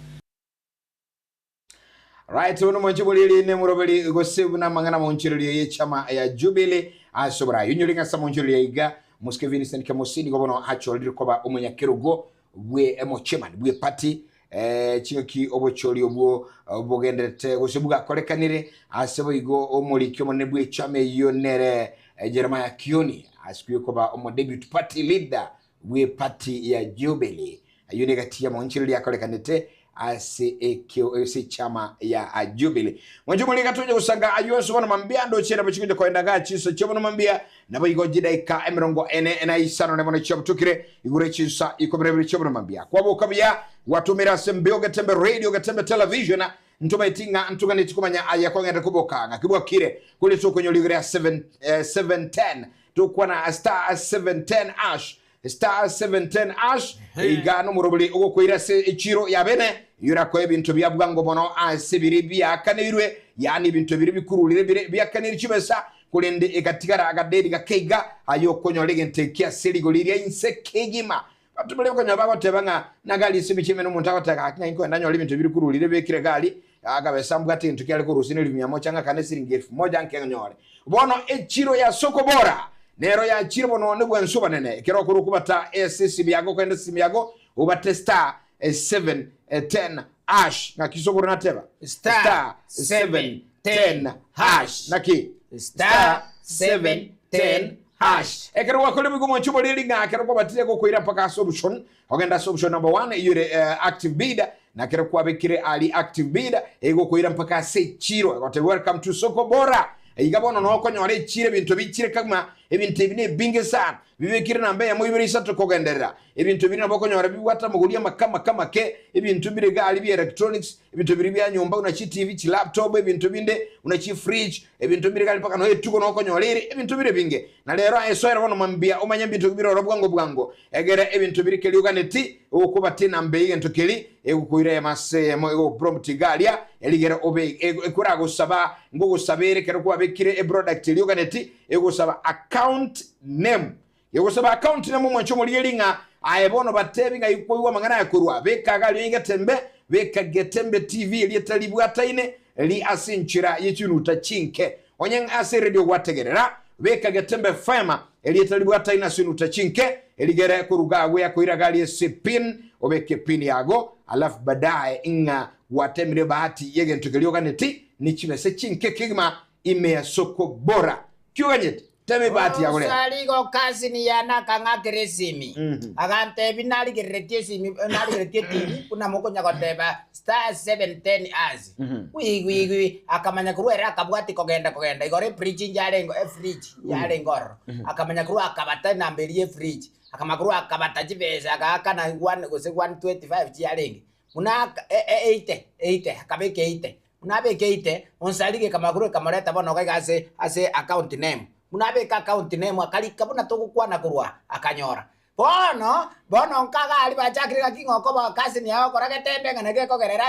Right, bono mwanche boriri nemoroberi gose buna amang'ana amonchererio y'echama ya Jubilee ase oborayi. Onyore ng'a ase amonchererio aiga Mosike Vincent Kemosi nigo bono achorire koba omonyakerogo bwe emochairman bwe party eh, ching'aki obochori obwo bogenderete gose bwakorekanire ase boigo omoriki omonene bw'echama eyio nere eh, Jeremiah Kioni asikwe koba omo deputy party leader bwe party ya Jubilee. Ayio negati y'amaonchorerio akorekanete ase ekio ase echama ya Jubilee. Mwanche omorika tonye gosanga ayio onsi bono mambia ndoche nabo chigocha koenda ga chinsa chia bono mambia nabo igo chidaika emerongo ene na isano nemo na chiabutukire igure chinsa ikomi na ibere chia bono mambia kwaboka buya gwatumira ase mbeo Getembe radio Getembe television ntomaeti ng'a ntoganeti komanya aya kwang'ende koboka ng'aki bwakire kore tokonyora igoro ya 7 eh, 710 tokwana star 710 ash Star 710 ash iga nomorobori ogokoira ase echiro ya bene yorakoe ebinto bia bwango mono ase biri biakaneirwe, yaani ebinto biri bikururire bire biakaneire chibesa, korende egatigara agaderi gake iga aye okonyora egento eki ase rigori ria inse kegima. Abanto baria okonyora bagoteba ng'a nagari ase emechie emene omonto agoteba gaki ng'ai nkoenda nyore ebinto biri kururire bikire gari akabesa mbwate egento kiare korusia nelifu mia moja ng'akane siringi elfu moja nke nyore. Bono echiro ya soko bora nero yachire bono nobwansu obonene, ekero okorwa okobata ase esimi yago kogenda ase esimi yago obate star 710 hash. Ng'aki sokoro nateba? Star 710 hash. Naki? Star 710 hash. Ekero gwakorire boigo omwanchi oboreri ng'a ekero kwabatire gokoira mpaka ase option ogenda ase option number 1 eyio ere active bid na ekero kwabekire aria active bid egokoira mpaka ase echiro egotebia welcome to soko bora iga bono noo okonyora echiro ebinto bichire kagima ebinto ebi nebinge sana bibekire namba eyemo ibere isato kogenderera ebinto biri nabo okonyora bibwate amagori amake amake amake ebinto bire iga aria bia electronics ebinto biri bia nyomba buna chi TV chi laptop ebinto binde buna chi fridge ebinto bire iga aria mpaka noe etugo noo okonyora ere ebinto bire ebinge na rero aye soera bono mambia omanye mbinto ki bire oro bwango bwango Egere ebinto biri keria oganeti, egokobati enamba eye egento keri, egokoira eyemo ase eyemo, egogoprompt iga aria, erigere obe ekoragosaba, ngogosaba ere ekero kwabekire eproduct eria oganeti, egosaba account name. Egosaba account name omwanche omorigereria ng'a aye bono batebi ng'ai koigwa amang'ana aya korwa, beka iga aria oigetembe, beka Getembe TV erieta ribwataine ri ase enchera ye chinuta chinke. Onye ng'a ase eredio gwategerera, beka Getembe FM, erieta ribwataine ase enuta chinke, erigere koruga agwo yakoira gari ase pin, obeke pin yago, alafu baadaye ng'a gwatemire bahati y'egento keria oganeti, ne chibese chinke kegima ime ya soko bora. Ki oganyete? Tema ebahati yago rero. Osarigo cousin yane akang'akera esimi, agantebia narigereretie esimi narigereretie etibi buna mokonya goteba star 710 hash. Wigwigwi, akamanya korwa ere akabwatia kogenda kogenda igoro efridge inche arenge efridge yarenge ororo. Akamanya korwa akabata enamba eria ya efridge, akamanya korwa akabata chibesa agaakana one gose 125 chiarenge. Buna aka e- e- eite eite akabeka eite, buna abeka eite, onsarige ekamanya korwa ekamoreta bono iga iga ase ase account name. Buna abeka account name akarika buna togokwana korwa akanyora. Bono, bono nkaga aria bachakire gaki ng'a okoba cousin yao okora getembe ng'a naki ekogerera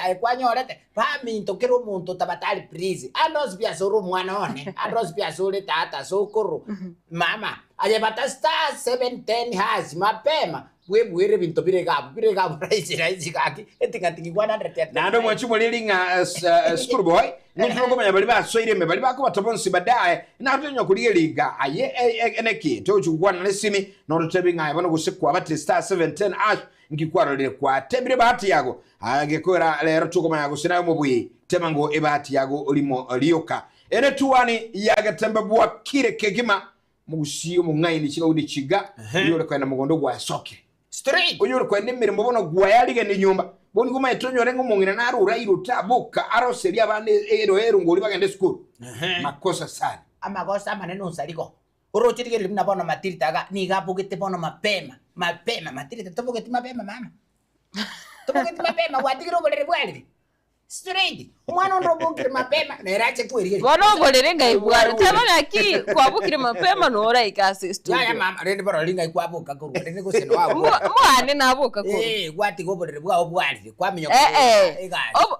aye kwanyorete, baminto kera omonto otabatari please, ande onsi pi ase ore omwana one, ande onsi pi ase ore tata, sokoro, mama, aye bata star 710 hash mapema, bwebuere ebinto bire iga abwo, bire iga abwo rahisi rahisi gaki, eting'ating'i 129. Naende omwanchi omoreri ng'a school boy, Ng'o tokomanya baria basoire ime, baria bakobata bonsi badae, natonya korigereria iga aye eneki togochia gokwana nesimi, norotebi ng'a aye bono gose kwabatire star 710 hash, nki kwarorire kwatebire ebahati yago, gekoera rero tokomanya gose naye omobui, tema ngo ebahati yago rimo rioka. Ere tuani ya getembe bwakire kegima, Mogusie omong'aini chigaudi chiga, oyio ore koenda mogondo gwasokire. Straight. Oyio ore koenda emeremo bono gwayarigania nyomba. Bono nigo omanyete onyore ng'a omong'ina naro oraire otaboka aroserie abana ero erongori bagende esukuru. Makosa sana. Amagoso amanene onsarigo. Oroche rigereria buna bono Matilda iga nigo abogete bono mapema, mapema, Matilda tobogeti mapema mama? Tobogeti mapema gwatigire oborere bwarire? Straight. Omwana onde obokire mapema nere ache kwerigeria. Bono oborere ng'ai bwaro teba ng'aki kwabokire mapema noraika ase Yaya studio. mama rende borori ng'ai kwaboka korwa rende gose noaboka. Mwane naboka korwa. Eh, gwatiga oborere bwao bwarire kwamenya Eh, eh. egasi. Obo-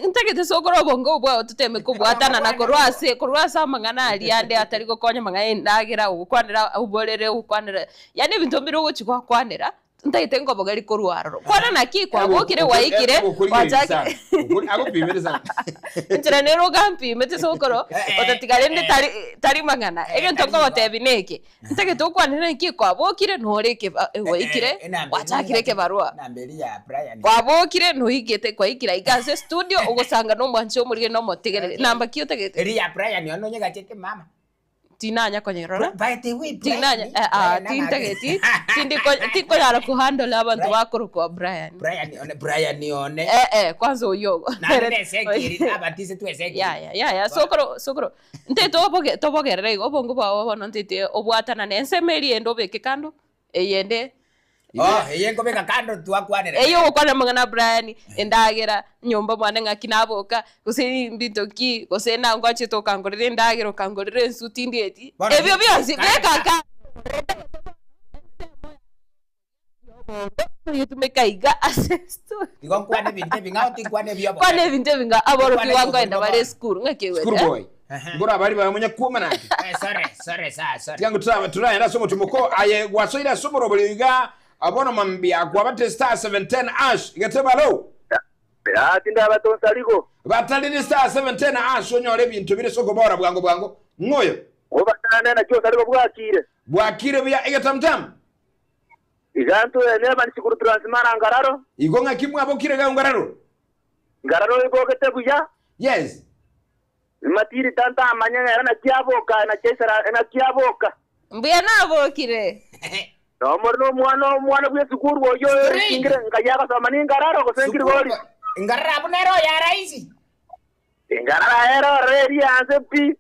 ntagete sokoro obongo obwo bwao toteme kobwatana na korwa ase korwa ase amang'ana aria ande atari gokonya amang'ana ya endagera ogokwanera oborere ogokwanera yaani ebinto mbire ogochi gwakwanera Ntaete nkobogeri korwa aroro. Kwana naki kwabokire gwaikire gwachakire. Agopimire sana. Enchera nere ogampimete sokoro otatiga rende tari tari mang'ana. Egento nkogotebi neke, ntagete okwane naki kwabokire nore ekeba gwaikire gwachakire ekebarua. Kwabokire noigete kwaikire iga ase estudio ogosanga na omwanchi omorige na omotegereri. Namba ki otagete? Eria ya Brian one onyegachete mama. Tinanya konyerora. By the way, Brian, Tinanya eh, ah, Brian tintageti tindi ko- tinkonyara kuhandle abanto Brian. bakorokwa Brian. Brian one, Brian one. Eh eh kwanza oyo. Naende nesekeri, abatise twesekeri. Ya ya ya ya sokoro sokoro. Ntete oboge tobogerere igo obongo bwao bono ntete obwatana na ensemo eria ende obeke kando eyende Oh, eye nkobeka kando twakwanera. Eyio ogokwana amang'ana a Brian, endagera, nyomba mwane ng'aki naboka, gose mbinto ki, gose nangwachete okangorera endagera okangorera ensuti ndieti, Bono ebio bionsi kare- beka kando oyetumeka iga ase estory. Igo nkwane ebinto ebing'ao tinkwane ebiobo. Kwana ebinto ebinga aborokigwa Kwana nkoenda bare ebiobo. esukuru ng'aki School egwete. boy. Ngoro abari bamunya kuoma nake. Eh, sorry, sorry, sir, sorry. Tiga ngo turaenda ase omotumoko aye gwasoire ase omorobori iga abono mambia kwabate star 710 ash igateba lo. Ah, tindaba tonsarigo. Batarire star 710 ash onyore ebinto bire soko bora bwango bwango. Ng'oyo. Obatane na kyonsarigo bwakire. Bwakire buya egetamtam. Igantu ene bani sikuru transmara ngararo. Igo ng'aki mwabokire ga ngararo. Ngararo ibogete buya. Yes. Matiri tanta amanya ng'era na kiaboka na chesara na kiaboka. Mbuya nabokire. No muri no mwana omwana bwe sukuru oyo Straight. ingire ngaya kasoma ni ngararo gose ngiri gori. Ngarara abunero ya raisi. Ngarara ero reri anse pi.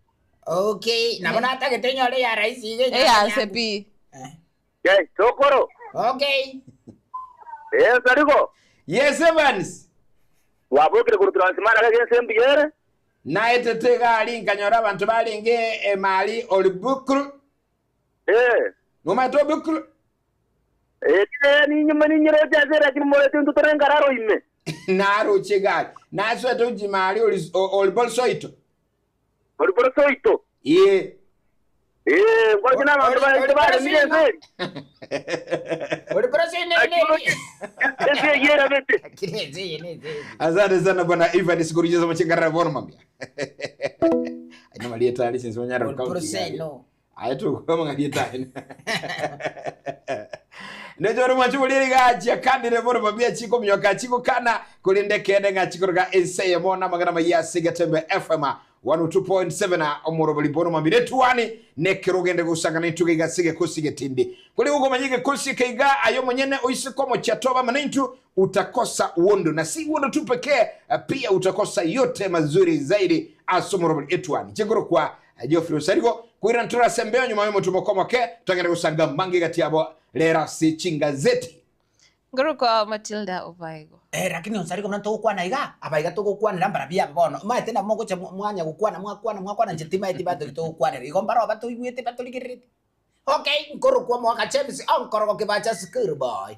Okay, nabo natagete nyore ya raisi iga Eyanse pi. Yes, sokoro. Okay. Eh, sarigo. Yes Evans. Wabokire kuru transmara kage sembiyere. Naetete gari nkanyora abantu barenge emali olibukuru. Eh. Nomaete obukuru. Eh, ni nyuma ni nyere jazera kimore tintu tere ngararo ime. Naroche gari. Naswete ujimali olibolsoito. Ori bolsoito. Ye. Eh, ngoja na bantu ba ba ni nze. Ori bolsoito ne ne. Ese yera bete. Kireze yene ze. Asante sana bwana Ivan sikurujiza machingara bono mambia. Aina malieta ali since wanyara Ori county. bolsoito. Ayetu kama ngalieta. Nejo mwachu uliri gachi kandire bono mambia chiko mnyoka chiko kana kulinde kende ngachikoroga enseye mona magana maya sigatembe FM 102.7 omoroboli bono mambire tuwani nekerogende gusangana ituge gasige kusige tindi kuli ugo manyige kusike iga ayo mwenyene oisikomo chatoba manentu utakosa uondo na si uondo tu pekee pia utakosa yote mazuri zaidi asomoroboli etuani chigoro kwa Geoffrey Osarigo kwira ntura sembeo nyuma yo mutumokomoke tagenda gusanga mangi gati yabo lera si chingazeti Ngoro kwa Matilda Obaigo. Eh, lakini onsarigo mna togokwana iga abaiga togokwanera mbarabia bono maete na mogocha mwanya gokwana mwakwana mwakwana nche timaeti bato togokwanera igo mbaro batoigwete batoligererete. Okay, nkoro kwa mwaka James onkoro kibacha school boy.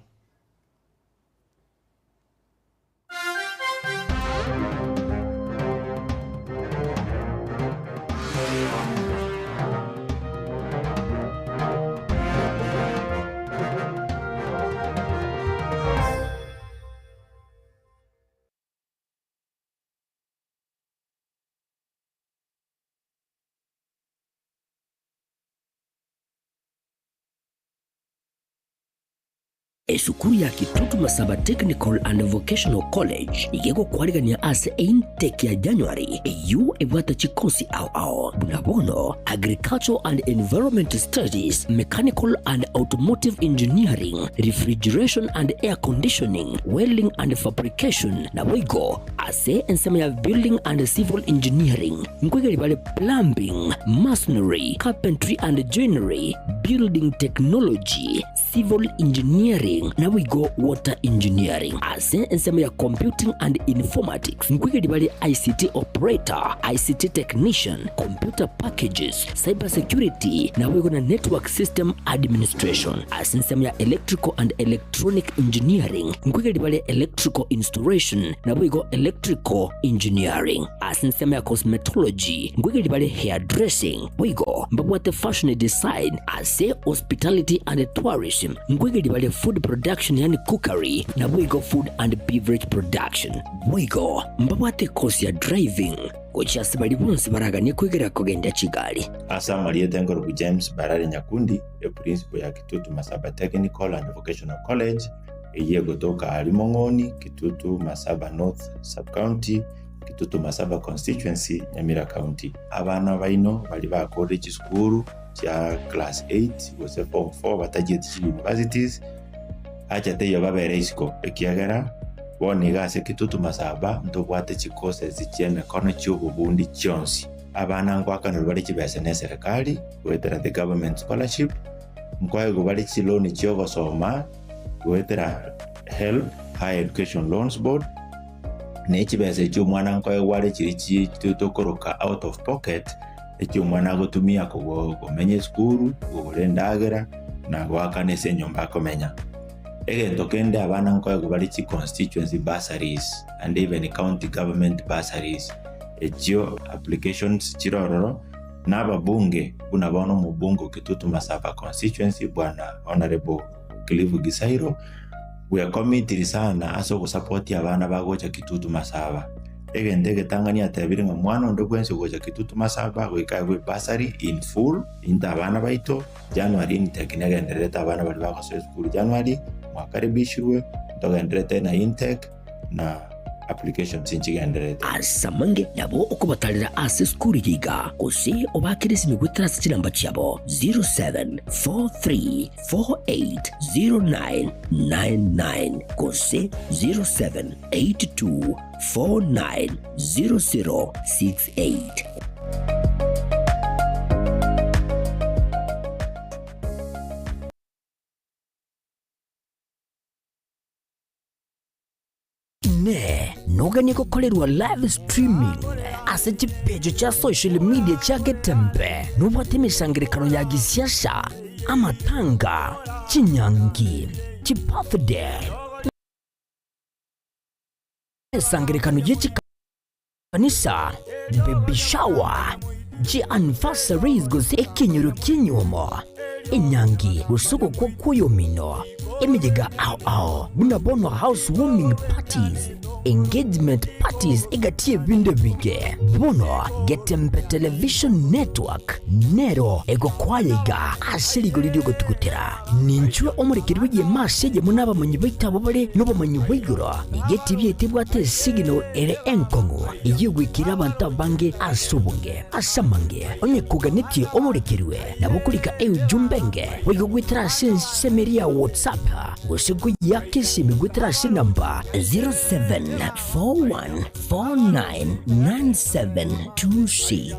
Esukuru ya Kitutu Masaba Technical and Vocational College igegokwarigania ase intake ya January eyu ebwata chikosi ao ao buna bono Agriculture and Environment Studies, Mechanical and Automotive Engineering, Refrigeration and Air Conditioning, Welding and Fabrication na boigo ase ensemo ya Building and Civil Engineering nkwegeri bale Plumbing, Masonry, Carpentry and Joinery, Building Technology, Civil Engineering na boigo Water Engineering ase ensemo ya Computing and Informatics nkwegeri bale ICT Operator, ICT Technician, Computer Packages, Cyber Security na boigo na Network System Administration ase ensemo ya Electrical and Electronic Engineering nkwegeri bale Electrical Installation na boigo Electrical Engineering ase ensemo ya Cosmetology nkwegeri bale Hairdressing boigo mbabwate Fashion Design ase Hospitality and Tourism nkwegeri bale Food Production yani Cookery na boigo Food and Beverage Production boigo mbabwate course ya Driving gochia ase bari bonsi baraganie kwegera kogenda chigari. Asa Mariete Ngorobu James Barare Nyakundi, e principal ya Kitutu Masaba Technical and Vocational College, eye gotoka Arimong'oni, Kitutu Masaba North Sub-County, Kitutu Masaba Constituency, Nyamira County. Abana baino baria bakorire chisukuru chia class 8 gose form 4 batachieti chi universities, acha teiyo babere isiko ekiagera bono iga ase Kitutu Masaba ntobwate chi courses chi'emekono chi'obobundi chionsi. Abana ngoakanerwa bare chibesa ne eserekari goetera the government scholarship, nkoegwa bare chiloan chi'ogosoma goetera HELB, Higher Education Loans Board, ne chibesa echio omwana nkoegwa are chiria chi tokoroka out of pocket, echio omwana agotumia kogo komenya esukuru, kogora endagera, na goakana ase enyomba akomenya. Egento kende abana nkoegwa bare chi constituency bursaries and even county government bursaries, echio applications chire ororo, na ababunge buna bono omobunge o Kitutu Masaba constituency bwana Honourable Cliff Gisairo, bwekomitiri sana ase ogosapotia abana bagocha Kitutu Masaba. Egento egetang'ani atebire ng'a mwana onde bwensi ogocha Kitutu Masaba goika aegwe bursary in full, into abana baito, January intake negendererete abana baria bagosoa esukuru January, mwakaribishirwe, ntogendererete na intake na applications nchigendererete. Ase amange nabo okobatarera ase esukuru eye iga, gose obaakere esimi goetera ase chinamba chiabo 0743480999 gose 0782490068. Inee! Noganie gokorerwa live streaming ase chipecho chia social media chia Getembe? Nobwate emesangererekano ya gisiasa, amatanga, chinyangi, chibirthday, emesangererekano ye chikanisa, baby shower, chi anniversaries gose ekenyoro ki'enyuomo, enyangi gose ogokwa kw'oyomino, emeyega ao ao buna bono house warming parties, engagement parties egati y'ebinto ebinge. Bono Getembe Television Network nero egokoa iga ase rigori ri'ogotugutera. Ninchwe omorekeri bw'egeema ase eyemo nabamanyi baito abwo bare nobomanyi bwa igoro, nigo etibi yaito ebwate esigino ere enkong'u, eyio egwekire abanto abange ase obonge. Ase amange, onye koganetie omorekerwe, nabo okorika eujumbe enge, boigo goetera ase ensemo eria ya WhatsApp, gose koyiaka esimi goetera ase enamba 0741499726.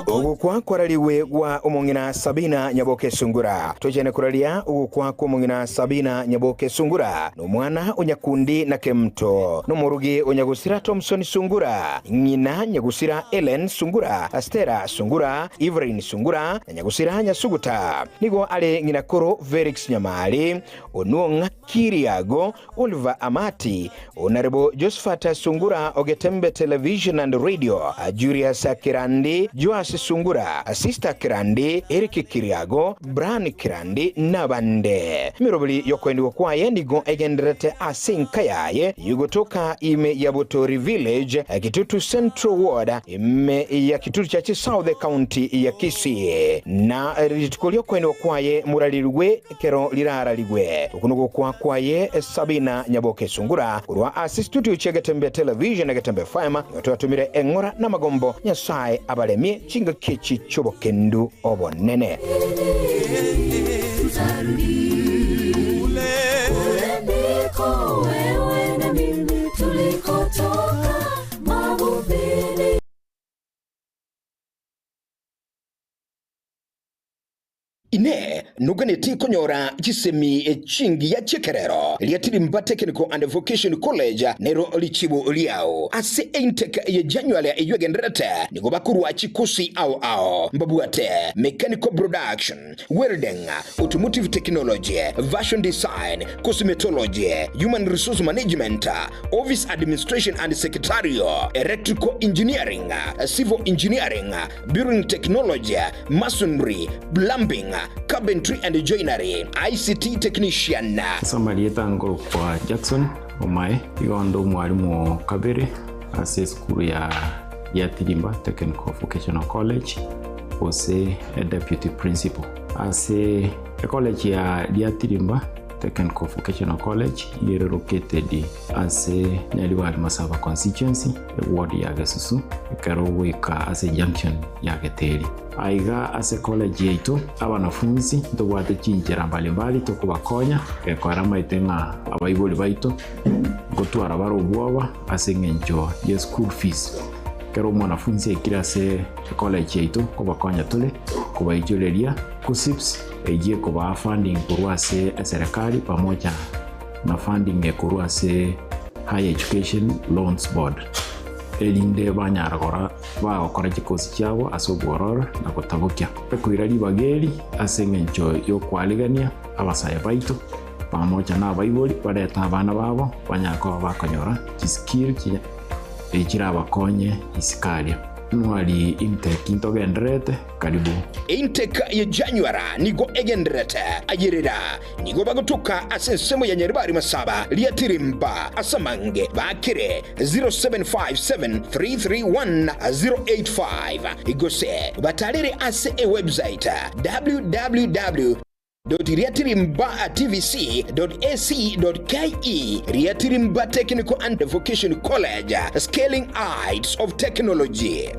Ogokwa kwararigwe gwa omong'ina Sabina Nyaboke Sungura. Tochene koraria ogokwa kw'omong'ina Sabina Nyaboke Sungura, nomwana o Nyakundi na Kemto, nomorugi o Nyagusira Thompson Sungura, ng'ina Nyagusira Ellen Sungura, Stella Sungura, Evelyn Sungura, na Nyagusira Nyasuguta. Nigo are ng'ina koro Felix Nyamari, Onuong'a Kiriago, Oliver Amati, Honourable Josephat Sungura o Getembe Television and Radio, Julius Kirandi, Joash Sungura, Sister Kirandi, Eric Kiriago, Brian Kirandi nabande. Emeroberi y'okoenigwa kwaye nigo egendererete ase enka yaye y'ogotoka ime ya Butori Village, Kitutu Central Ward, ime ya Kitutu Church South, County ya Kisii. Na rituko ri'okoenigwa kwaye morarirwe Ekero rirararigwe okwo nogokwa kwaye Sabina Nyaboke Sungura korwa ase studio chia Getembe Television na Getembe FM nigo twatomire eng'ora namagombo Nyasae abaremie chingaki echi chi'obokendu obonene. Inee! Noganetie konyora chisemi chingiya chi'ekerero? Ria Tirimba Technical and Vocation College nero richibu riao. Ase eintake ye January eyio egendererete, nigo bakorwa chikosi ao ao mbabwate Mechanical Production, Welding, Automotive Technology, Fashion Design, Cosmetology, Human Resource Management, Office Administration and Secretarial, Electrical Engineering, Civil Engineering, Building Technology, Masonry, Plumbing, Carpentry and Joinery, ICT Technician. Ase amarieta nkorokwa Jackson Omae, igo onde omwalimu o kabere ase esukuru ya Riatirimba Technical Vocational College gose Deputy Principal. Ase ecollege ya Riatirimba Technical Vocational College iga ere located ase Nyaribari Masaba Constituency, eward ya Gesusu, ekero ogoika ase junction ya Geteri. Aiga ase college yaito, abanafunsi ntobwate chinchera mbalimbali tokobakonya gekora amaete ng'a abaibori baito ngotwara bare obwoba ase eng'encho ye school fees. Ekero omwanafunsi aikire ase ecollege yaito nkobakonya tore kobaichoreria KUCCPS eyio ekobaa funding korwa ase eserekari pamoja na funding ekorwa ase Higher Education Loans Board erinde banyara gora bagokora chikosi chiabo ase obwororo na gotabokia. Ekoira ribaga eri ase engencho y'okwarigania abasae baito pamoja na abaibori barete abana babo banyare koba bakonyora chiskill chirabakonye isiko aria. Ntwari intake ntogendererete karibu. Intake ye January nigo egendererete ayerera nigo bagotoka ase ensemo ya Nyaribari Masaba Riatirimba ase amange bakire 0757331085 gose batarere ase ewebsite www. Riatirimbatvc.ac.ke Riatirimba Technical and Vocation College, Scaling Heights of Technology.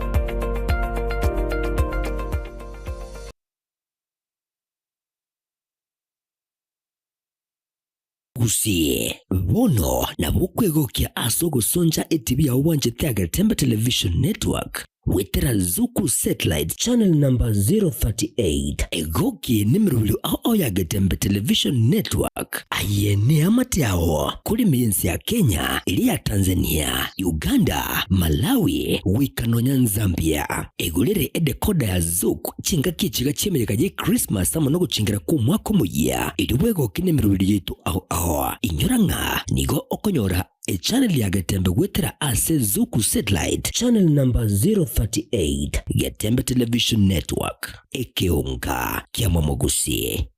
Gusii, bono nabo okwegokia ase ogosoncha etibi yao bwanchete ya Getembe Television Network goetera Zuku Satellite channel number 038. Egoki nemerobio ao ao ya Getembe Television Network. Aye neamate ao kore ime y'ense ya Kenya, eria ya Tanzania, Uganda, Malawi, goika nonya Nzambia. Egorere edecoder ya Zuku chingaki echiga chi'emeyega ye Christmas amo nogochengera kw'omwaka omoyia, erio bwegoke nemeroberi yaito ao ao. Inyora ng'a nigo okonyora echannel ya Getembe goetera ase Zuku Satellite channel number 038, Getembe Television Network, ekeonga kia Momogusi.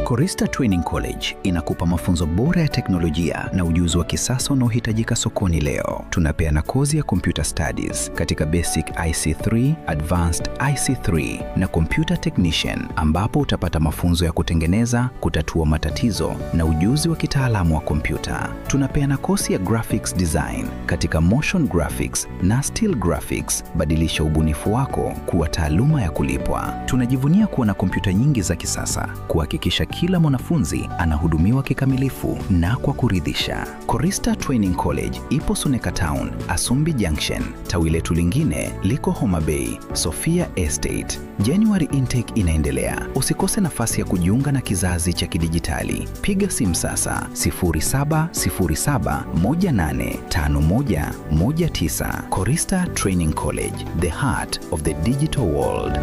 Korista Training College inakupa mafunzo bora ya teknolojia na ujuzi wa kisasa unaohitajika sokoni leo. Tunapeana kozi ya Computer Studies katika Basic IC3, Advanced IC3 na Computer Technician ambapo utapata mafunzo ya kutengeneza, kutatua matatizo na ujuzi wa kitaalamu wa kompyuta. Tunapeana kozi ya Graphics Design katika Motion Graphics na Still Graphics. Badilisha ubunifu wako kuwa taaluma ya kulipwa. Tunajivunia kuwa na kompyuta nyingi za kisasa kuhakikisha kila mwanafunzi anahudumiwa kikamilifu na kwa kuridhisha. Korista Training College ipo Suneka Town, Asumbi Junction. Tawi letu lingine liko Homa Bay, Sofia Estate. January intake inaendelea. Usikose nafasi ya kujiunga na kizazi cha kidijitali. Piga simu sasa 0707185119. Korista Training College, the heart of the digital world.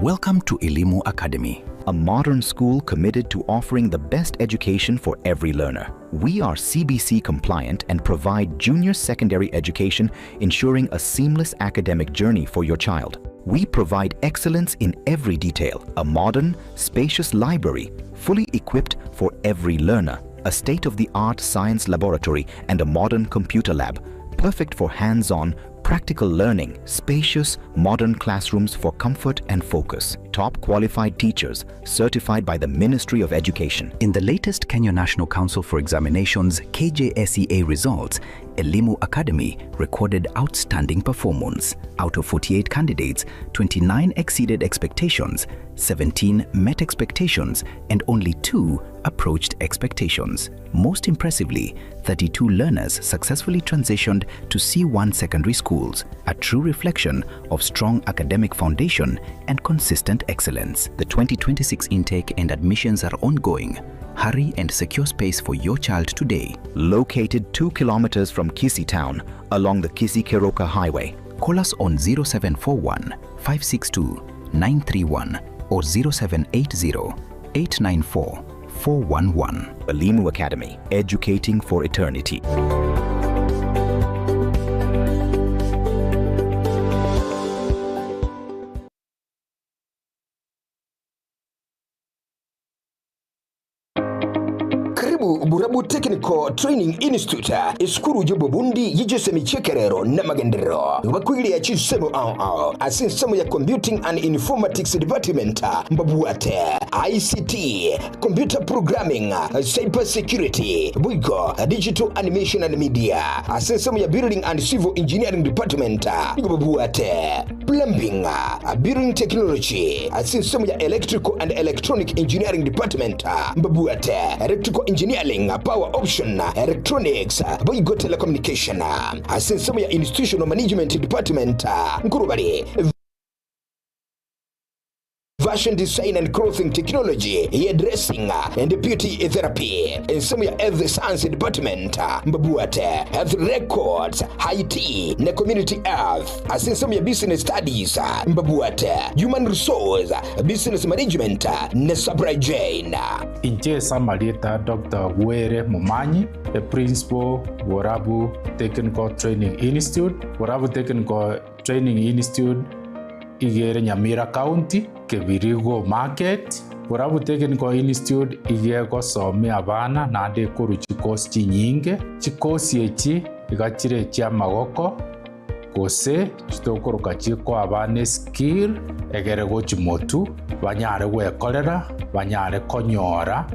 Welcome to Elimu Academy, a modern school committed to offering the best education for every learner. We are CBC compliant and provide junior secondary education, ensuring a seamless academic journey for your child. We provide excellence in every detail, a modern, spacious library, fully equipped for every learner, a state-of-the-art science laboratory and a modern computer lab, perfect for hands-on, practical learning, spacious, modern classrooms for comfort and focus, top qualified teachers certified by the Ministry of Education. In the latest Kenya National Council for Examinations KJSEA results, Elimu Academy recorded outstanding performance. Out of 48 candidates, 29 exceeded expectations, 17 met expectations, and only 2 approached expectations. Most impressively, 32 learners successfully transitioned to C1 secondary schools, a true reflection of strong academic foundation and consistent excellence. The 2026 intake and admissions are ongoing. Hurry and secure space for your child today. Located 2 kilometers from Kisii town along the Kisii Keroka Highway. Call us on 0741 562 931 or 0780 894 411. Elimu Academy, educating for eternity. Karibu Burabu Technical Training Institute, esukuru y'obobundi y'egesemi ky'ekerero n'amagenderero. Bakwiriria chisemo ao ao ase ensemo ya Computing and Informatics Department mbabwate ICT, Computer Programming, Cyber Security, boigo Digital Animation and Media. Ase ensemo ya Building and Civil Engineering Department nigo babwate Plumbing, Building Technology. Ase ensemo ya Electrical and Electronic Engineering Department mbabwate Electrical Engineering, Power Option, Electronics, boigo Telecommunication. Ase ensemo ya Institutional Management Department nkorobare Fashion Design and Clothing Technology, Hairdressing and Beauty Therapy. Ensemo ya Health Science Department mbabwate Health Records, IT na Community Health. Ase ensemo ya Business Studies mbabwate Human Resource, Business Management na Supply Chain. Inche ase amarieta Doctor Were Momanyi, the Principal, Borabu Technical Training Institute. Borabu Technical Training Institute iga ere Nyamira County, Kebirigo Market. Borabu Technical Institute iga egosomia abana naende ekorwa chikosi chinyinge. Chikosi echi iga chire echiamagoko gose chitokoroka chikoa abana eskill egere gochi motu banyare gwekorera, banyare konyora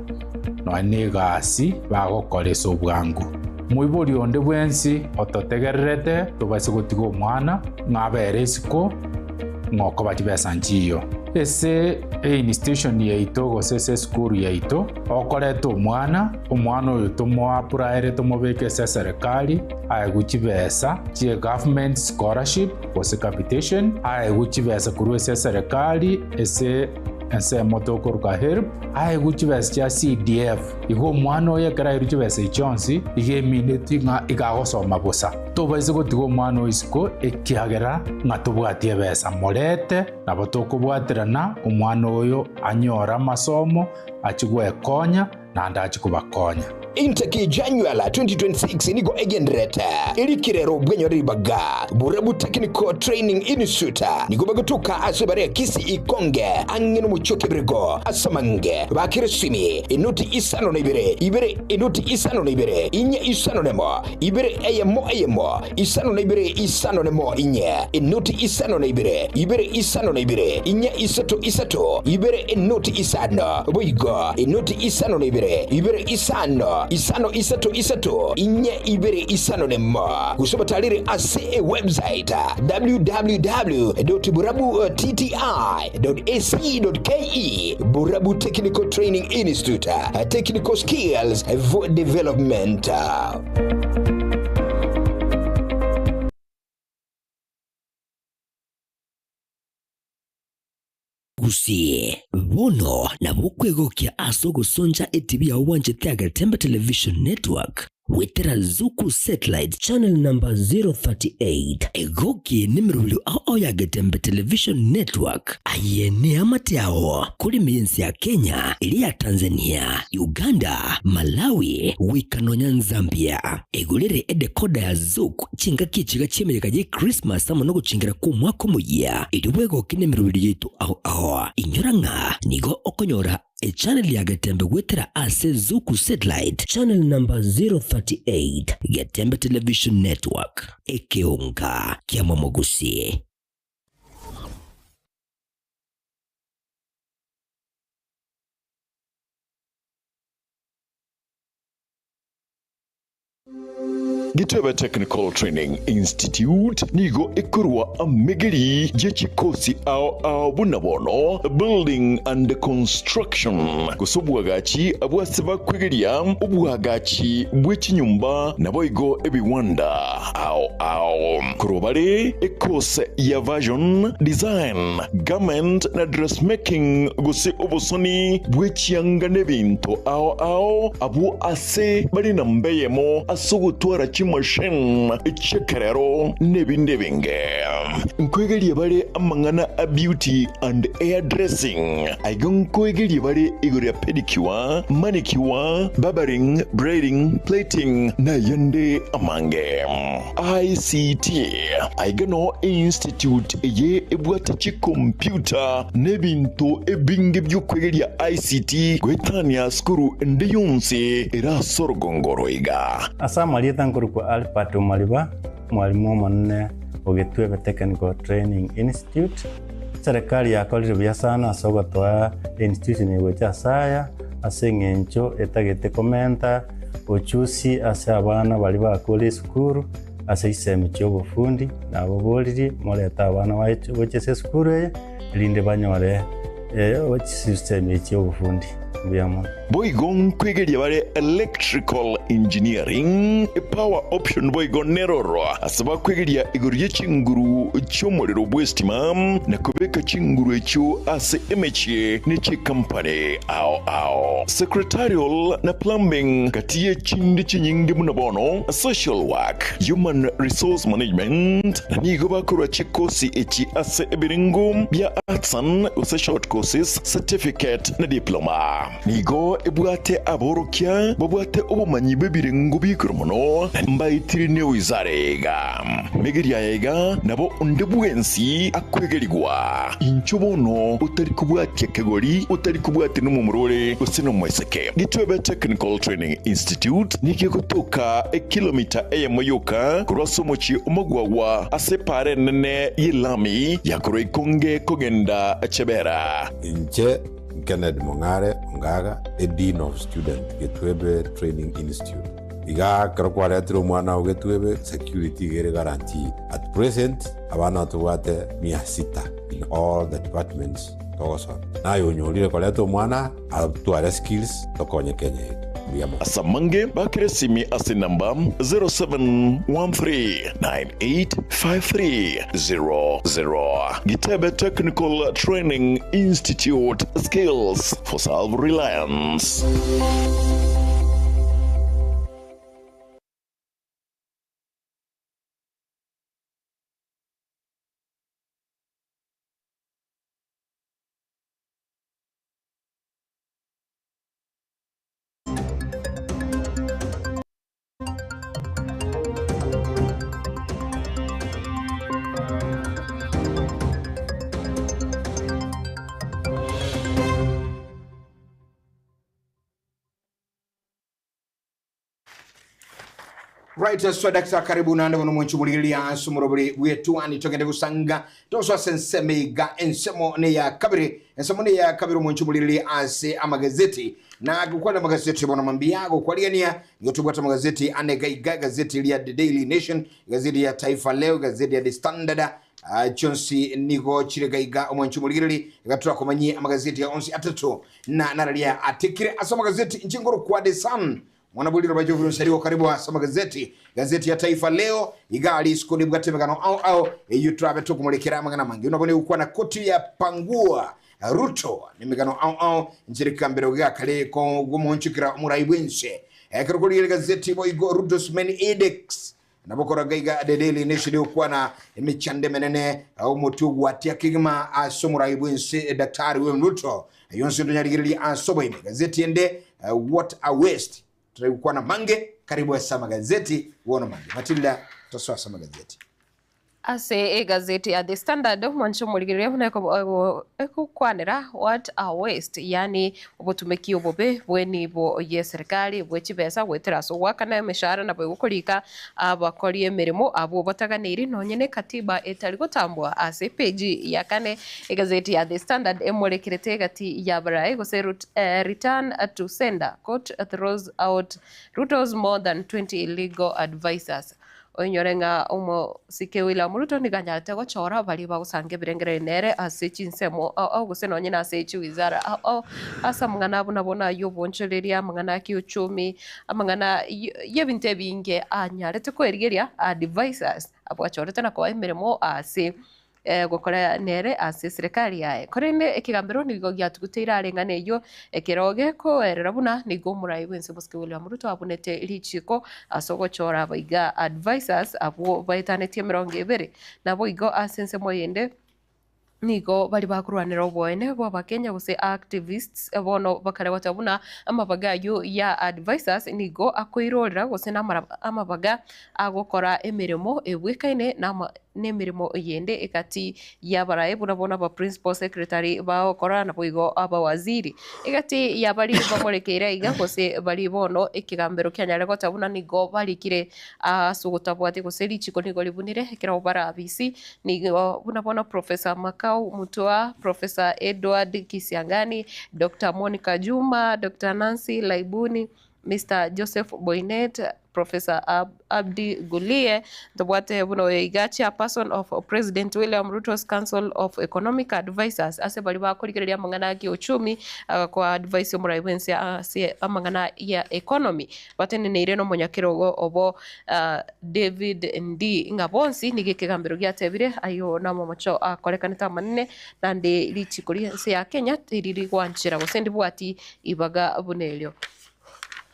nonya na egasi bagokora ase obwango. Moibori onde bwensi ototegererete tobaise gotiga omwana ng'a abere isiko ng'a okoba chibesa nchiyo. Ase einstitution yaito gose ase esukuru yaito, okoreta omwana, omwana oyo tomoapuraere tomobeke ase eserekari, aegwe chibesa chie government scholarship gose capitation, aegwe chibesa korwa ase eserekari ase ensemo tokoruka HELB, aegwe chibesa chia CDF. Igo omwana oyo ekero airwe chibesa echi chionsi, iga emineti ng'a iga agosoma bosa. Tobaisa gotiga omwana oyo isiko ekiagera ng'a tobwati ebesa. Morete, nabo tokobwaterana omwana oyo anyore amasomo, achie gwekonya, naende achie kobakonya. Intake January 2026 nigo egendererete erikire bwenyore ribaga. Borabu Technical Training Institute nigo bagotoka ase bare Kisii Ikonge ang'e nomochie o Kebirigo ase amange bakire simi enoti isano na ibere ibere enoti isano na ibere inye isano nemo ibere eyemo eyemo isano na ibere isano nemo inye enoti isano na ibere ibere isano na ibere inye isato isato ibere enoti isano boigo enoti isano na ibere ibere isano isano isato isato inye ibere isano nemo gose obatarere ase ewebsite www.burabuttti.ac.ke Burabu Technical Training Institute Technical Skills for Development. Gusii, bono nabo okwegokia ase ogosoncha etibi yao bwanchete ya Getembe Television Network goetera Zuku Satellite Channel number 038. Egoki nemerobio ao ao ya Getembe Television Network. Aye neamate ao kore ime y'ense ya Kenya, eria ya Tanzania, Uganda, Malawi, goika nonya Nzambia. Egorere edekoda ya Zuku chingaki echiga chi'emeyega ye Christmas amo nogochingera kw'omwaka omoyia, erio bwegoke nemeroberi yaito ao ao. Inyora ng'a nigo okonyora echannel ya Getembe goetera ase Zuku Satellite channel number 038, Getembe Television Network, ekeonga kia Momogusi. Gitebe Technical Training Institute nigo ekorwa amegeri ye chikosi ao ao buna bono Building and Construction, gose obwagachi bw'ase bakwegeria obwagachi bwe chinyomba naboigo ebiwanda ao ao. Korwa bare ekose ya Fashion Design, Garment na Dressmaking gose obosoni bwe chianga nebinto ao ao abwo ase bare namba eyemo ase ogotwara chimachine chi'ekerero nebinde ebinge. Nkoegeria bare amang'ana a beauty and hair dressing. Aiga nkoegeria bare igoro ya pedicure, manicure, barbering, braiding, plaiting nayande amange. ICT, Aiga noo einstitute eye ebwate chikompiuta na ebinto ebinge bi'okwegeria ICT goetania sukuru ende yonsi ere ase orogongo oro iga. Ase amarieta nkorokwa Albert Omariba, omwalimu omonene o Gitwebe Technical Training Institute. Serikali yakorire buya sana ase ogotoa einstitution eye gocha ase aya, ase eng'encho etagete komenta ochusi ase abana baria bakure esukuru ase chisemi chi'obofundi, naboboririe morete abana baye gocha ase esukuru eye, erinde banyore chisemi echi chi'obofundi. Mbuya mono. Boigo nkwegeria bare electrical engineering, power option boigo neroro ase bakwegeria igoro ye chinguru chi'omorero bw'estima na kobeka chinguru echio ase emechie ne chikampani ao ao. Secretarial na plumbing gati ye chinde chinyinge buna bono social work, human resource management na nigo bakorwa chikosi echi ase ebirengo bia artisan gose short courses, certificate na diploma. Nigo ebwate aborokia babwate obomanyi bw'ebirengo bi'igoro mono, na mbaetire newizara iga. Megeria aya iga nabo onde bwensi akwegerigwa. Inchuo bono otari kobwatia kegori, otari kobwatia nomomura ore gose nomoiseke. Gitwebe Technical Training Institute nigo egotoka ekilomita eyemo yoka korwa ase omochie omogwagwa ase epaara enene y'elami ya korwa Ikonge kogenda Chebera. Inche Kennedy Mong'are Ongaga, a Dean of Student, Getwebe Training Institute. Iga ekero kwaretire omwana oo Getwebe, security iga ere guaranteed. At present, abana tobwate mia sita in all the departments togosomia. Naye onyorire koreta omwana atware skills tokonye Kenya yetu. Mbuya mono. Ase amange bakere esimi ase enamba 0713985300. Gitebe Technical Training Institute, Skills for Self-Reliance. Right, so dakika karibu nande bono mwenchu murigereria ase omorobori bw'etuani togende gosanga togosoa ase ensemo iga ensemo neya kabere ensemo neya kabere omwenchu murigereria ase amagazeti na gokwana amagazeti bono mambia gokwarigania nigo tobwate amagazeti ane iga iga egazeti ria The Daily Nation egazeti ya Taifa Leo egazeti ya The Standard ah, chionsi nigo chire iga iga omwenchu morigereria iga torakomanyie amagazeti aya onsi atato na nararia atekire ase amagazeti inche ngorokwa The Sun Mwana bw'eriroba ri'oboronsi nsarigo karibu ase amagazeti, gazeti ya Taifa Leo, iga risiko ribwate emegano ao ao eyio torabe tokomorekera amang'ana amange. Buna bono egokwana koti ya Pangua Ruto nemegano ao ao inche rikambero giakare kogomoonchokera omorai bw'ense. Ekero korigereria gazeti boigo Ruto's Many Edicts nabo koraga iga The Daily Nation egokwana emechando emenene omotwe ogwatia kegima ase omorai bw'ense Daktari William Ruto. Ayio onsi ntonyarigererie ase oboime. Gazeti ende What a waste. Tari gokwana mange, karibu ase amagazeti bono mange. Matilda, tosoe ase amagazeti. Ase egazeti ya The Standard, omwancho omorigereria buna egokwanera what a waste, yaani obotumeki obobe bw'enibo y'eserikari bwe chibesa goetera ase ogoakana emeshahara naboigo korika abakori emeremo abwo bataganeiri nonye n'ekatiba etari gotambwa. Ase epeji ya kane egazeti ya The Standard emorekerete egati y'abarai gose return to sender, court throws out Ruto's more than 20 illegal advisers. Oinyore ng'a omosike William Ruto nigo anyarete gochora baria bagosanga ebirengererio nere ase chinsemo ao ao gose nonye nase chiwizara ao ao ase amang'ana buna bono ayio obonchoreria, amang'ana a kiuchumi, amang'ana y'ebinto ebinge anyarete koerigeria advisers abwo achorete na koa emeremo ase gokora nere ase eserekari yaye. Korende ekegambero nigo giatuguteire are eng'ana eyio, ekero gekoerera buna nigo omorai bw'ense Mosike William Ruto abunete richiiko ase ogochora abaiga advisers abwo baetanetie emerongo ebere. Naboigo ase ensemo eyende nigo baria bakorwanera oboene bw'Abakenya gose activists bono bakare goteba buna amabaga ayio ya advisers nigo akoirorera gose namara amabaga agokora emeremo ebwekaine nama nemeremo eyende egati y'abarai buna bono aba principal secretary bagokora naboigo abawaziri. Egati ya baria bamorekeire aiga gose baria bono ekegambero kianyare goteba buna nigo barikire ase ogotabwatia gose richiko nigo ribunire ekero barabisi nigo buna bono Professor Makau Mutua, Professor Edward Kisiangani, Doctor Monica Juma, Doctor Nancy Laibuni, Mister Joseph Boinnet, Professor Abdi Gulie, ntobwate buna oyo iga Chairperson of President William Ruto's Council of Economic Advisers ase baria bakorigereria amang'ana a kiuchumi agakoa advice omorai bwense ase amang'ana ya economy bateneneire nomonyakerogo obo David Ndii ng'a bonsi nigo ekegambero giatebire ayio namamocho akorekanete amanene naende richiko ri'ense ya Kenya tiriri gwanchera gose ndibwati ibaga buna erio.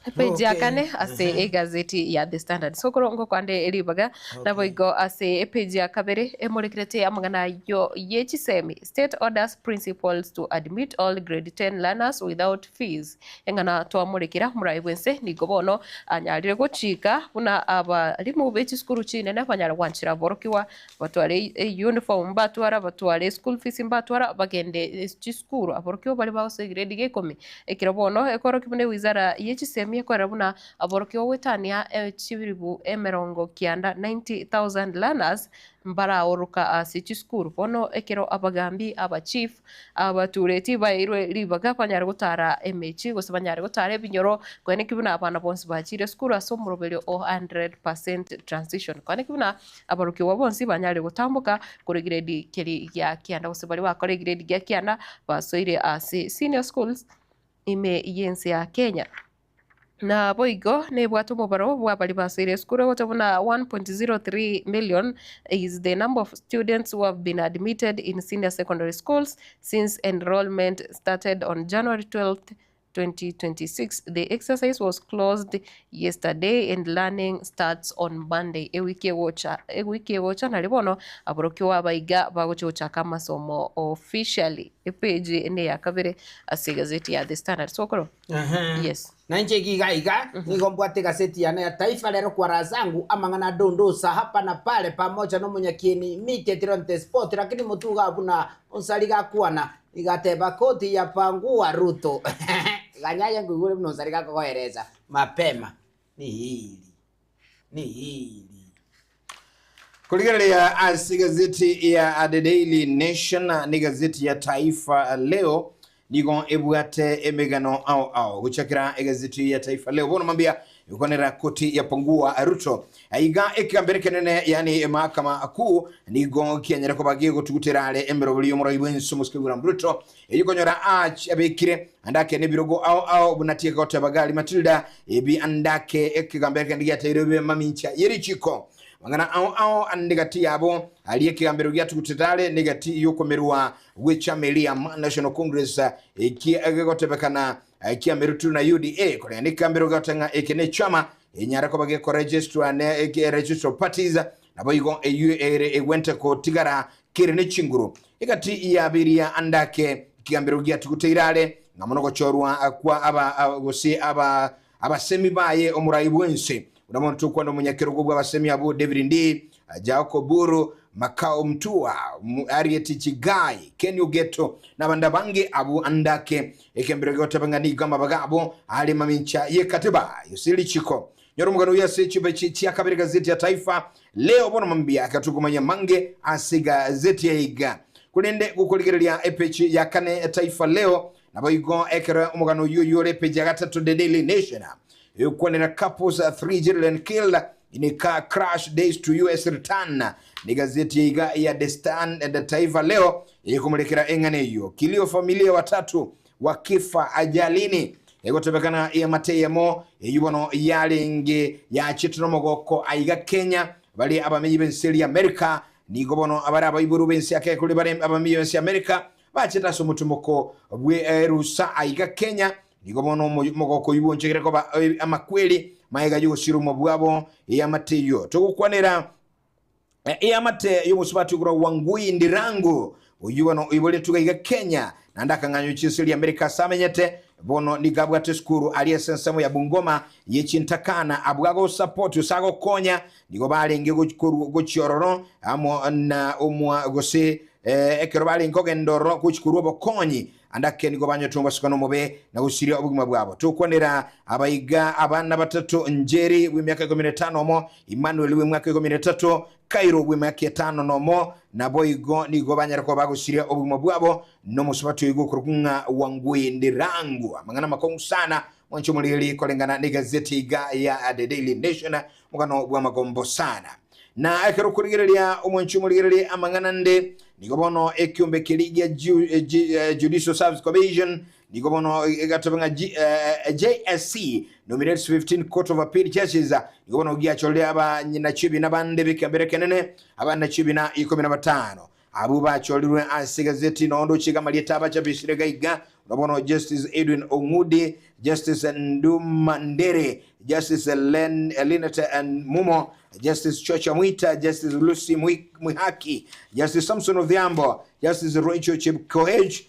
Epeji ya kane ase egazeti ya The Standard. Sokoro ngokwande ribaga naboigo ase epeji ya kabere emorekerete amang'ana ayio ye chisemi State orders principals to admit all grade 10 learners without fees. Eng'ana twamorekera morae bwense nigo bono anyarire gochika buna abarimu be chisukuru chinene banyare gwanchera aborokigwa Batware euniform mbatwara, batware school fees mbatwara, bagende chisukuru aborokigwa baria bagosoa egrade ya ikomi. Ekero bono ekorokia buna ewizara ye chisemi ekorera buna aborokigwa goetania chilifu emerongo kianda, 90,000 learners, mbaraoroka ase chisukuru. Bono ekero abagambi, abachief, Abatureti baeirwe ribaga banyare gotara emechie gose banyare gotara ebinyoro, koeneki buna abana bonsi bachiire esukuru ase omoroberio o 100% transition. Koeneki buna aborokigwa bonsi banyare gotamboka korwa egrade keria gia kianda gose baria bakora egrade gia kianda basoire ase senior schools ime y'ense ya Kenya. Naboigo nebwate omobaro bw'abaria basoire esukuru ogocha buna 1.03 million is the number of students who have been admitted in senior secondary schools since enrollment started on January 12th, 2026. The exercise was closed yesterday and learning starts on Monday. Ewiki egocha ewiki egocha nari bono aborokigwa abaiga bagocha gochaka amasomo officially. Epage neya kabere ase egazeti ya The Standard. Sokoro. Yes. Na inche iga iga nigo mbwate egaseti yane ya Taifa Leo kwa raha zangu, amang'ana adondosa hapa na pale pamoja nomonyakieni Mike Tironte Sport, lakini motuga buna Onsari gakwana, igateba koti yapangua Ruto. Ganya aye nkoigure buna Onsari gakogoeresa mapema. Nihili. Nihili. Korigereria ase egazeti ya The Daily Nation na egazeti ya Taifa Leo nigo ebwate emegano ao ao gochakera egazeti ya Taifa Leo bono mambia ekonera koti ya pangua Ruto aiga ekegambero ekenene yani mahakama kuu nigo kianyare koba gegotugutera are emeroberi y'omorai bwense omosike William Ruto Erio konyora Arch abekire andake nebirogo ao ao buna tieka goteba gari Matilda ebi andake ekegambero kende giateirwe bibe mamincha yerichiko mang'ana ao ao ande gati yabo aria ekegambero giatugutete are negati yokomerwa gwechama eria National Congress eki egegotebekana kiamerutwe na UDA korende ekegambero goteba ng'a eke nechama enyare koba gekoregistrwa ne Registrar of Parties naboigo eyio ere egwente kotigara kere ne chinguru. Egati ya biria andake ekegambero giatuguteire are, ng'a mono gochorwa kwa aba gose aba abasemi baye omorai bw'ense. Buna bono tokwana omonyakerogo bw'abasemi abwo David Ndii, Jaoko Oburu, Makau Mutua, Harriet Chigai, Ken Ogeto na abande abange abwo andake. Ekembero gegoteba ng'a nigo amabaga abo are mamincha y'ekatiba gose richiko. Nyora omogano oyio ase chipeji chia kabere gazeti ya Taifa Leo bono mambia akatukomanya mange ase gazeti aiga. Korende gokorigereria epeji ya kane Taifa Leo naboigo ekero omogano oyio oyio ore epeji ya gatato The Daily Nation egokwanera couples 3 children killed in a car crash days to US return ni gazeti iga ya The Stand the Taifa Leo ekomorekera eng'ana eyio kilio familia watatu wakifa ajalini egotebekana eamate eyemo eyio bono yarenge yachete nomogoko aiga Kenya bare abamenyi b'ense eria America nigo bono abare abaiboro b'ense ya Kenya kore bare abamenyi b'ense ya America bachete ase omotimoko bwe erusa aiga Kenya nigo bono omogoko oyio bwonchokire koba amakweri maega y'ogosira omobwabo eamate eyio togokwanera Eamate y'omosubati okorwa Wangui Ndirangu, oyio bono oiboretwe iga iga Kenya, naende akang'anywa chinse ria Amerika ase amenyete, bono nigo abwate esukuru aria ase ensemo ya Bungoma ye chintakana abwo agosapoti gose agokonya nigo barenge gochia ororo amo na omwa gose ekero barenge kogenda ororo gochia korwa obokonyi Ande ake nigo banyotwe omobasukano omobe na gosiria obogima bwabo. Tokwanera abaiga abana batato, Njeri bw'emiaka ikomi na etano omo, Emmanuel bw'emiaka ikomi na etato, Kairo bw'emiaka etano nomo, naboigo nigo banyare koba bagosiria obogima bwabo nomosubati oigo okorokwa ng'a Wangui Ndirangu. Amang'ana amakong'u sana mwanche omoriri koreng'ana negazeti iga ya The Daily Nation, omogano bw'amagombo sana. Na ekero okorigereria omwanchi omorigererie amang'ana nde, nigo bono ekiombe keria gia Judicial Service Commission nigo bono egateba ng'a JSC nominates 15 Court of Appeal Judges nigo bono giachorire abanyachio bande b'ekiambero ekenene abanachio ebina ikomi na batano. Abwo bachorirwe ase egazeti nondo ochiga amarieta abachapisire iga iga, buna bono Justice Edwin Ong'udi, Justice Nduma Ndere, Justice Len, Linet Mumo, Justice Chacha Mwita, Justice Lucy Mwihaki, Justice Samson Odhiambo, Justice Rachel Chepkoech,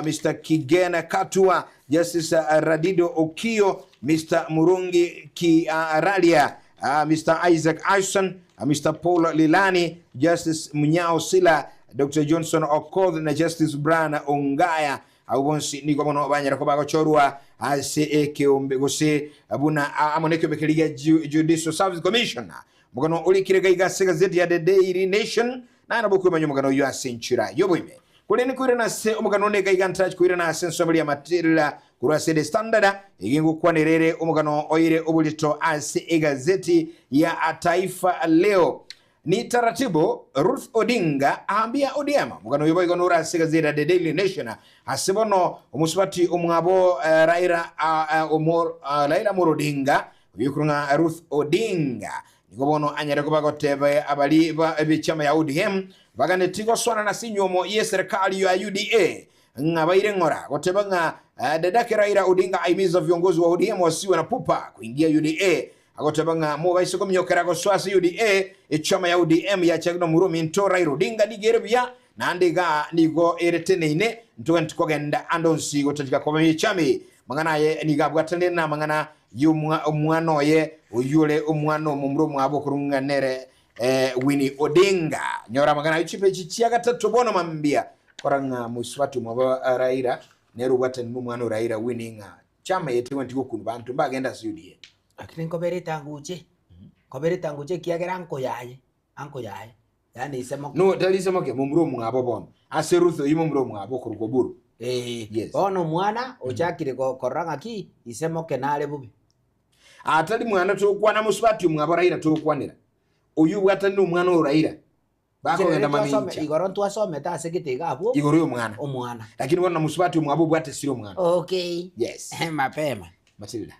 Mr. Kigena Katua, Justice Radido Okiyo, Mr. Murungi Kiaralia, Mr. Isaac Ashton, Mr. Paul Lilani, Justice Munyao Sila, Dr. Johnson Okoth na Justice Brian Ongaya. Abwo bonsi nigo bono banyara koba bagochorwa ase ekeombe gose buna amo nekeombe keria gia Judicial Service Commission. Omogano orikire iga iga ase egazeti ya The Daily Nation, naye nabo okwemanya omogano oyio ase enchera y'oboime. Korende koirana ase omogano one iga iga ntachi koirana ase ensemo eria y'amatirira Korwa ase The Standard, eye ngokwanera ere omogano oire oborito ase egazeti ya Taifa Leo. Ni taratibu, Ruth Odinga aambia ODM. Omogano oyo boigo nore ase egazeti ya The Daily Nation. Ase bono omosubati omwabo Raila Raila Amolo Odinga, oyio okorwa ng'a Ruth Odinga, nigo bono anyare koba agoteba abari ba ebichama ya ODM baganetie gosoanana ase enyuomo y'eserekari ya UDA ng'a baire ng'ora goteba ng'a dadake Raila Odinga ahimiza viongozi wa ODM wasiwe na pupa kuingia UDA agoteba ng'a mobaise kominyokera gosoa ase UDA echama ya ODM yachakire nomorwa ominto Raila Odinga nigo ere buya naende iga nigo ere teneine ntogenti kogenda ande onsi gotachika koba echama eye mang'ana aye nigo abwatanire na amang'ana y'omwana oye oyio ore omwana omomura omwabo okorwa ng'a nere Winnie Odinga. Nyora amang'ana ayo chipeji chia gatato bono mambia kora ng'a mosubati omwabo Raila nere obwatani nomwana o Raila Winnie ng'a chama eye tegwenereti gokunu banto mbagende ase UDA. Lakini nkobera etanguche, nkobera etanguche ekiagera anko yaye, anko yaye, yaani ise moke. No tari ise moke, momura omwabo bono. Ase Ruth oyio momura omwabo okorokwa Oburu. Eeh, Yes. bono omwana ochakire korora ng'aki ise moke nare bobe. Atari mwana tokwana mosubati omwabo Raila tokwanera. Oyio obwatanire omwana o Raila bakogenda mamincha. Igoro ntwasomete ase gete iga abwo. Igoro y'omwana. Omwana. Lakini bono na mosubati omwabo obwatesire omwana. Okay. Yes. Mapema. Matilda.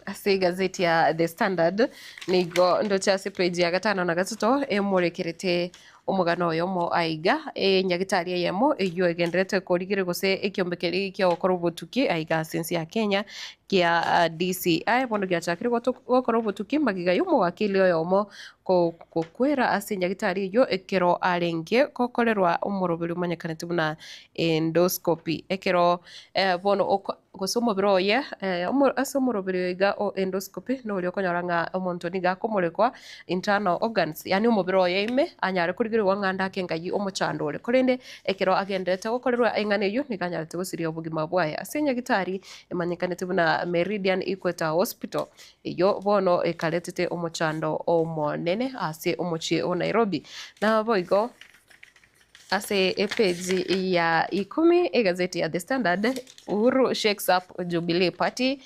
Ase egazeti ya The Standard nigo ndoche ase page ya gatano na gatato emorekerete omogano oyomo aiga enyagitari eyemo eyio egenderete korigereria gose ekiombe keria kia ogokora obotuki aiga ase ense ya Kenya kia DCI bono giachakire gokora obotuki magega ya omowakili oyomo. Gokwera ase nyagitari eyio ekero arenge gokorerwa omoroberi omanyekanete buna endoscopy. Ekero bono gose omobere oye ase omoroberi oyo iga o endoscopy noria okonyora ng'a omonto nigo akomorekwa internal organs yaani omobere oye ime anyare korigerigwa ng'a ndake ngai omochando ore. Korende ekero agendererete gokorerwa eng'ana eyio nigo anyarete gosiria obogima bwaye. Ase nyagitari emanyekanete buna Meridian Equator Hospital Eyio bono ekaretete omochando omonene ase omochie o Nairobi. Naboigo ase epeji ya ikomi egazeti ya The Standard, Uhuru shakes up Jubilee Party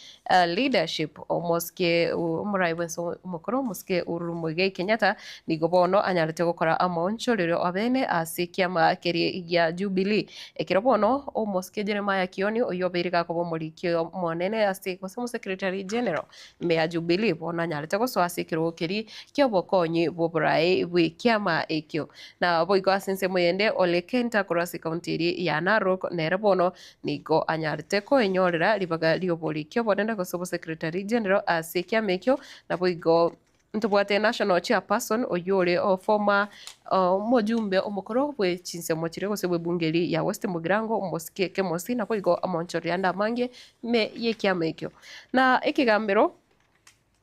leadership, omosike omorai bwense omokoro omosike Uhuru Muigai Kenyatta nigo bono anyarete gokora amaonchorerio abene ase ekiama keria gia Jubilee. Ekero bono omosike Jeremiah Kioni oyio obeire gakoba omoriki omonene ase gose omosecretary general ime ya Jubilee bono anyarete gosoa ase ekerogo keria ki'obokonyi bw'oboraai bw'ekiama ekio. Na boigo ase ensemo eyende Ole Kenta korwa ase ekaunti eria ya Narok nere bono nigo anyarete koenyorera ribaga ri'oboriki obonene gose obosecretary general ase ekiama ekio naboigo Ntobwate National Chairperson oyio ore o former omojumbe omokoro bwe chinsemo chiria gose bwe bunge eria ya West Mugirango Omosike Kemosi naboigo amonchoreri ande amange ime y'ekiama ekio. Na ekegambero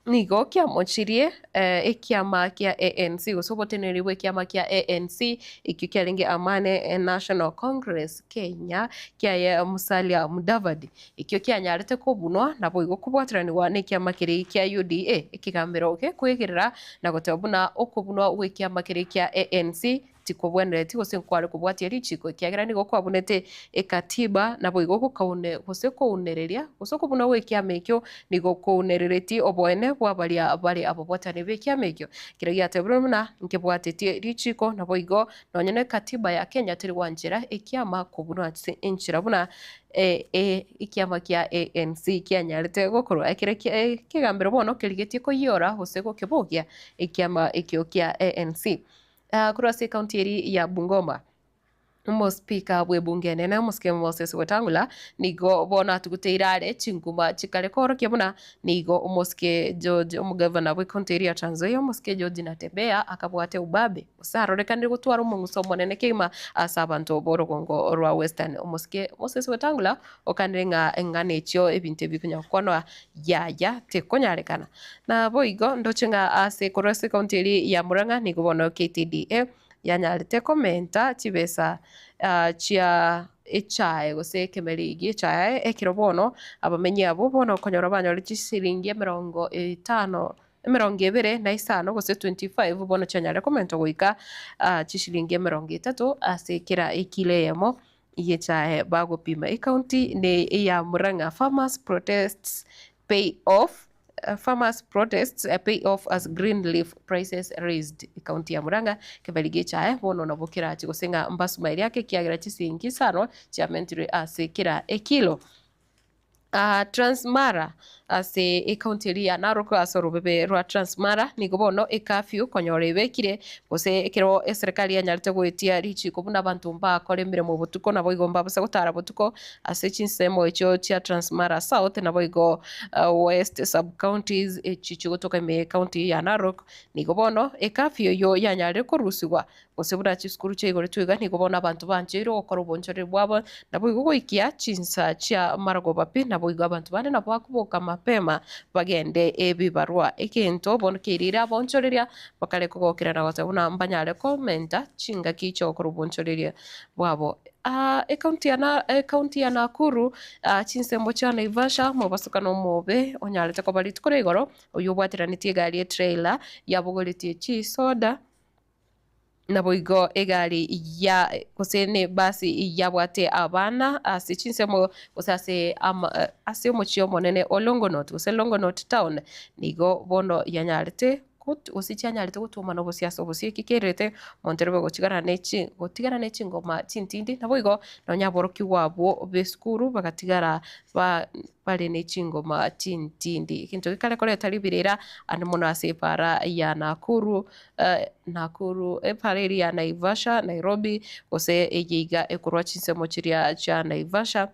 nigo kiamochirie ekiama kia ANC gose oboteneneri bw'ekiama kia ANC ekio kiarenge Amani National Congress Kenya kiaye Musalia Mudavadi. Ekio kianyarete kobunwa, naboigo kobwataranigwa nekiama keria kia UDA, ekegambero gekoegerera na goteba buna okobunwa gwekiama keria kia ANC tikobwenereti gose nkware kobwatia richiko ekiagera nigo kwabunete ekatiba naboigo gokaune gose kounereria gose okobunwa gwekiama ekio nigo kounerereti oboene bwa baria bare ababwatani bekiama ekio. Keria giatebirwe buna nkebwatetie richiko naboigo nonye nekatiba ya Kenya teri gwanchera ekiama kobunwa ase enchera buna Ekiama kia ANC kianyarete gokorwa ekero ekegambero bono kerigetie koyiora gose gokebogia ekiama ekio kia ANC. Korwa ase ekaunti eria ya Bungoma, omospeaker bw'ebunge enene omosike Moses Wetangula nigo bono atuguteire are chinguma chikare koorokia buna Nigo omosike George, omogavana bw'ecounty eria ya Trans Nzoia, omosike George Natembeya akabwate obobabe, gose arorekanire gotwara omong'uso omonene kegima ase abanto b'orogongo rwa Western. Omosike Moses Wetangula okanire ng'a eng'ana echio ebinto ebi bikonya gokwanwa yaya tekonyarekana. Naboigo ndoche ng'a ase korwa ase ecounty eria ya Murang'a nigo bono KTDA yanyarete komenta chibesa chia echae gose ekemeri gi'echae, ekero bono abamenyi abwo bono okonyora banyore chisiringi emerongo etano, emerongo ebere na isano gose 25 bono chianyare komentwa goika chisiringi emerongo etato ase kera ekilo eyemo y'echae bagopima. Ecounty ne eya Murang'a farmers protests pay off Farmers protests pay off as green leaf prices raised Ekaunti ya Murang'a keberi gi'echae bono nabo kerache gose ng'a mbasuma eria ake ekiagera chisiringi isano chiamentirwe ase kera ekilo. Transmara ase ekaunti eria ya Narok ase orobebe rwa Transmara nigo bono ecurfew konyora ebekire gose ekero eserekari yanyarete goetia richiko buna abanto mbakore emeremo botuko naboigo mbabase gotara botuko Ase chinsemo echio chia Transmara South naboigo West sub-counties echi chigotoka ime y'ecounty ya Narok, nigo bono ecurfew eyio yanyarire korusigwa, gose buna chisukuru chiaigoretwe iga nigo bono abanto bancheirwe gokora obonchoreri bwabo naboigo goikia chinsa chia marogoba pi naboigo abanto bande nabo bakoboka mapema bagende ebibarua. Egento bono keirire abaonchoreria bakare kogokera na goteba buna mbanyare komenta chingaki chiogokora obonchoreria bwabo. Ekaunti ya na ekaunti ya Nakuru, chinsemo chia Naivasha, mobasukano omobe onyarete koba rituko ria igoro, oyio obwateranetie egari etrailer yabogoretie chisoda, naboigo egari ya gose ne ebasi yabwate abana ase chinsemo gose ase ama ase omochie omonene o Longonot gose Longonot town, nigo bono yanyarete. Gose chianyarete gotwomana obosio ase obosio, eki kererete omonto gochigana ne chi gotigana ne chingoma chintindi, naboigo nonya aborokigwa abwo b'esukuru bagatigara ba bare ne chingoma chintindi. Egento gekare koreta riberera ande mono ase epaara ya Nakuru Nakuru epaara eria ya Naivasha, Nairobi, gose eye iga ekorwa chinsemo chiria chia Naivasha.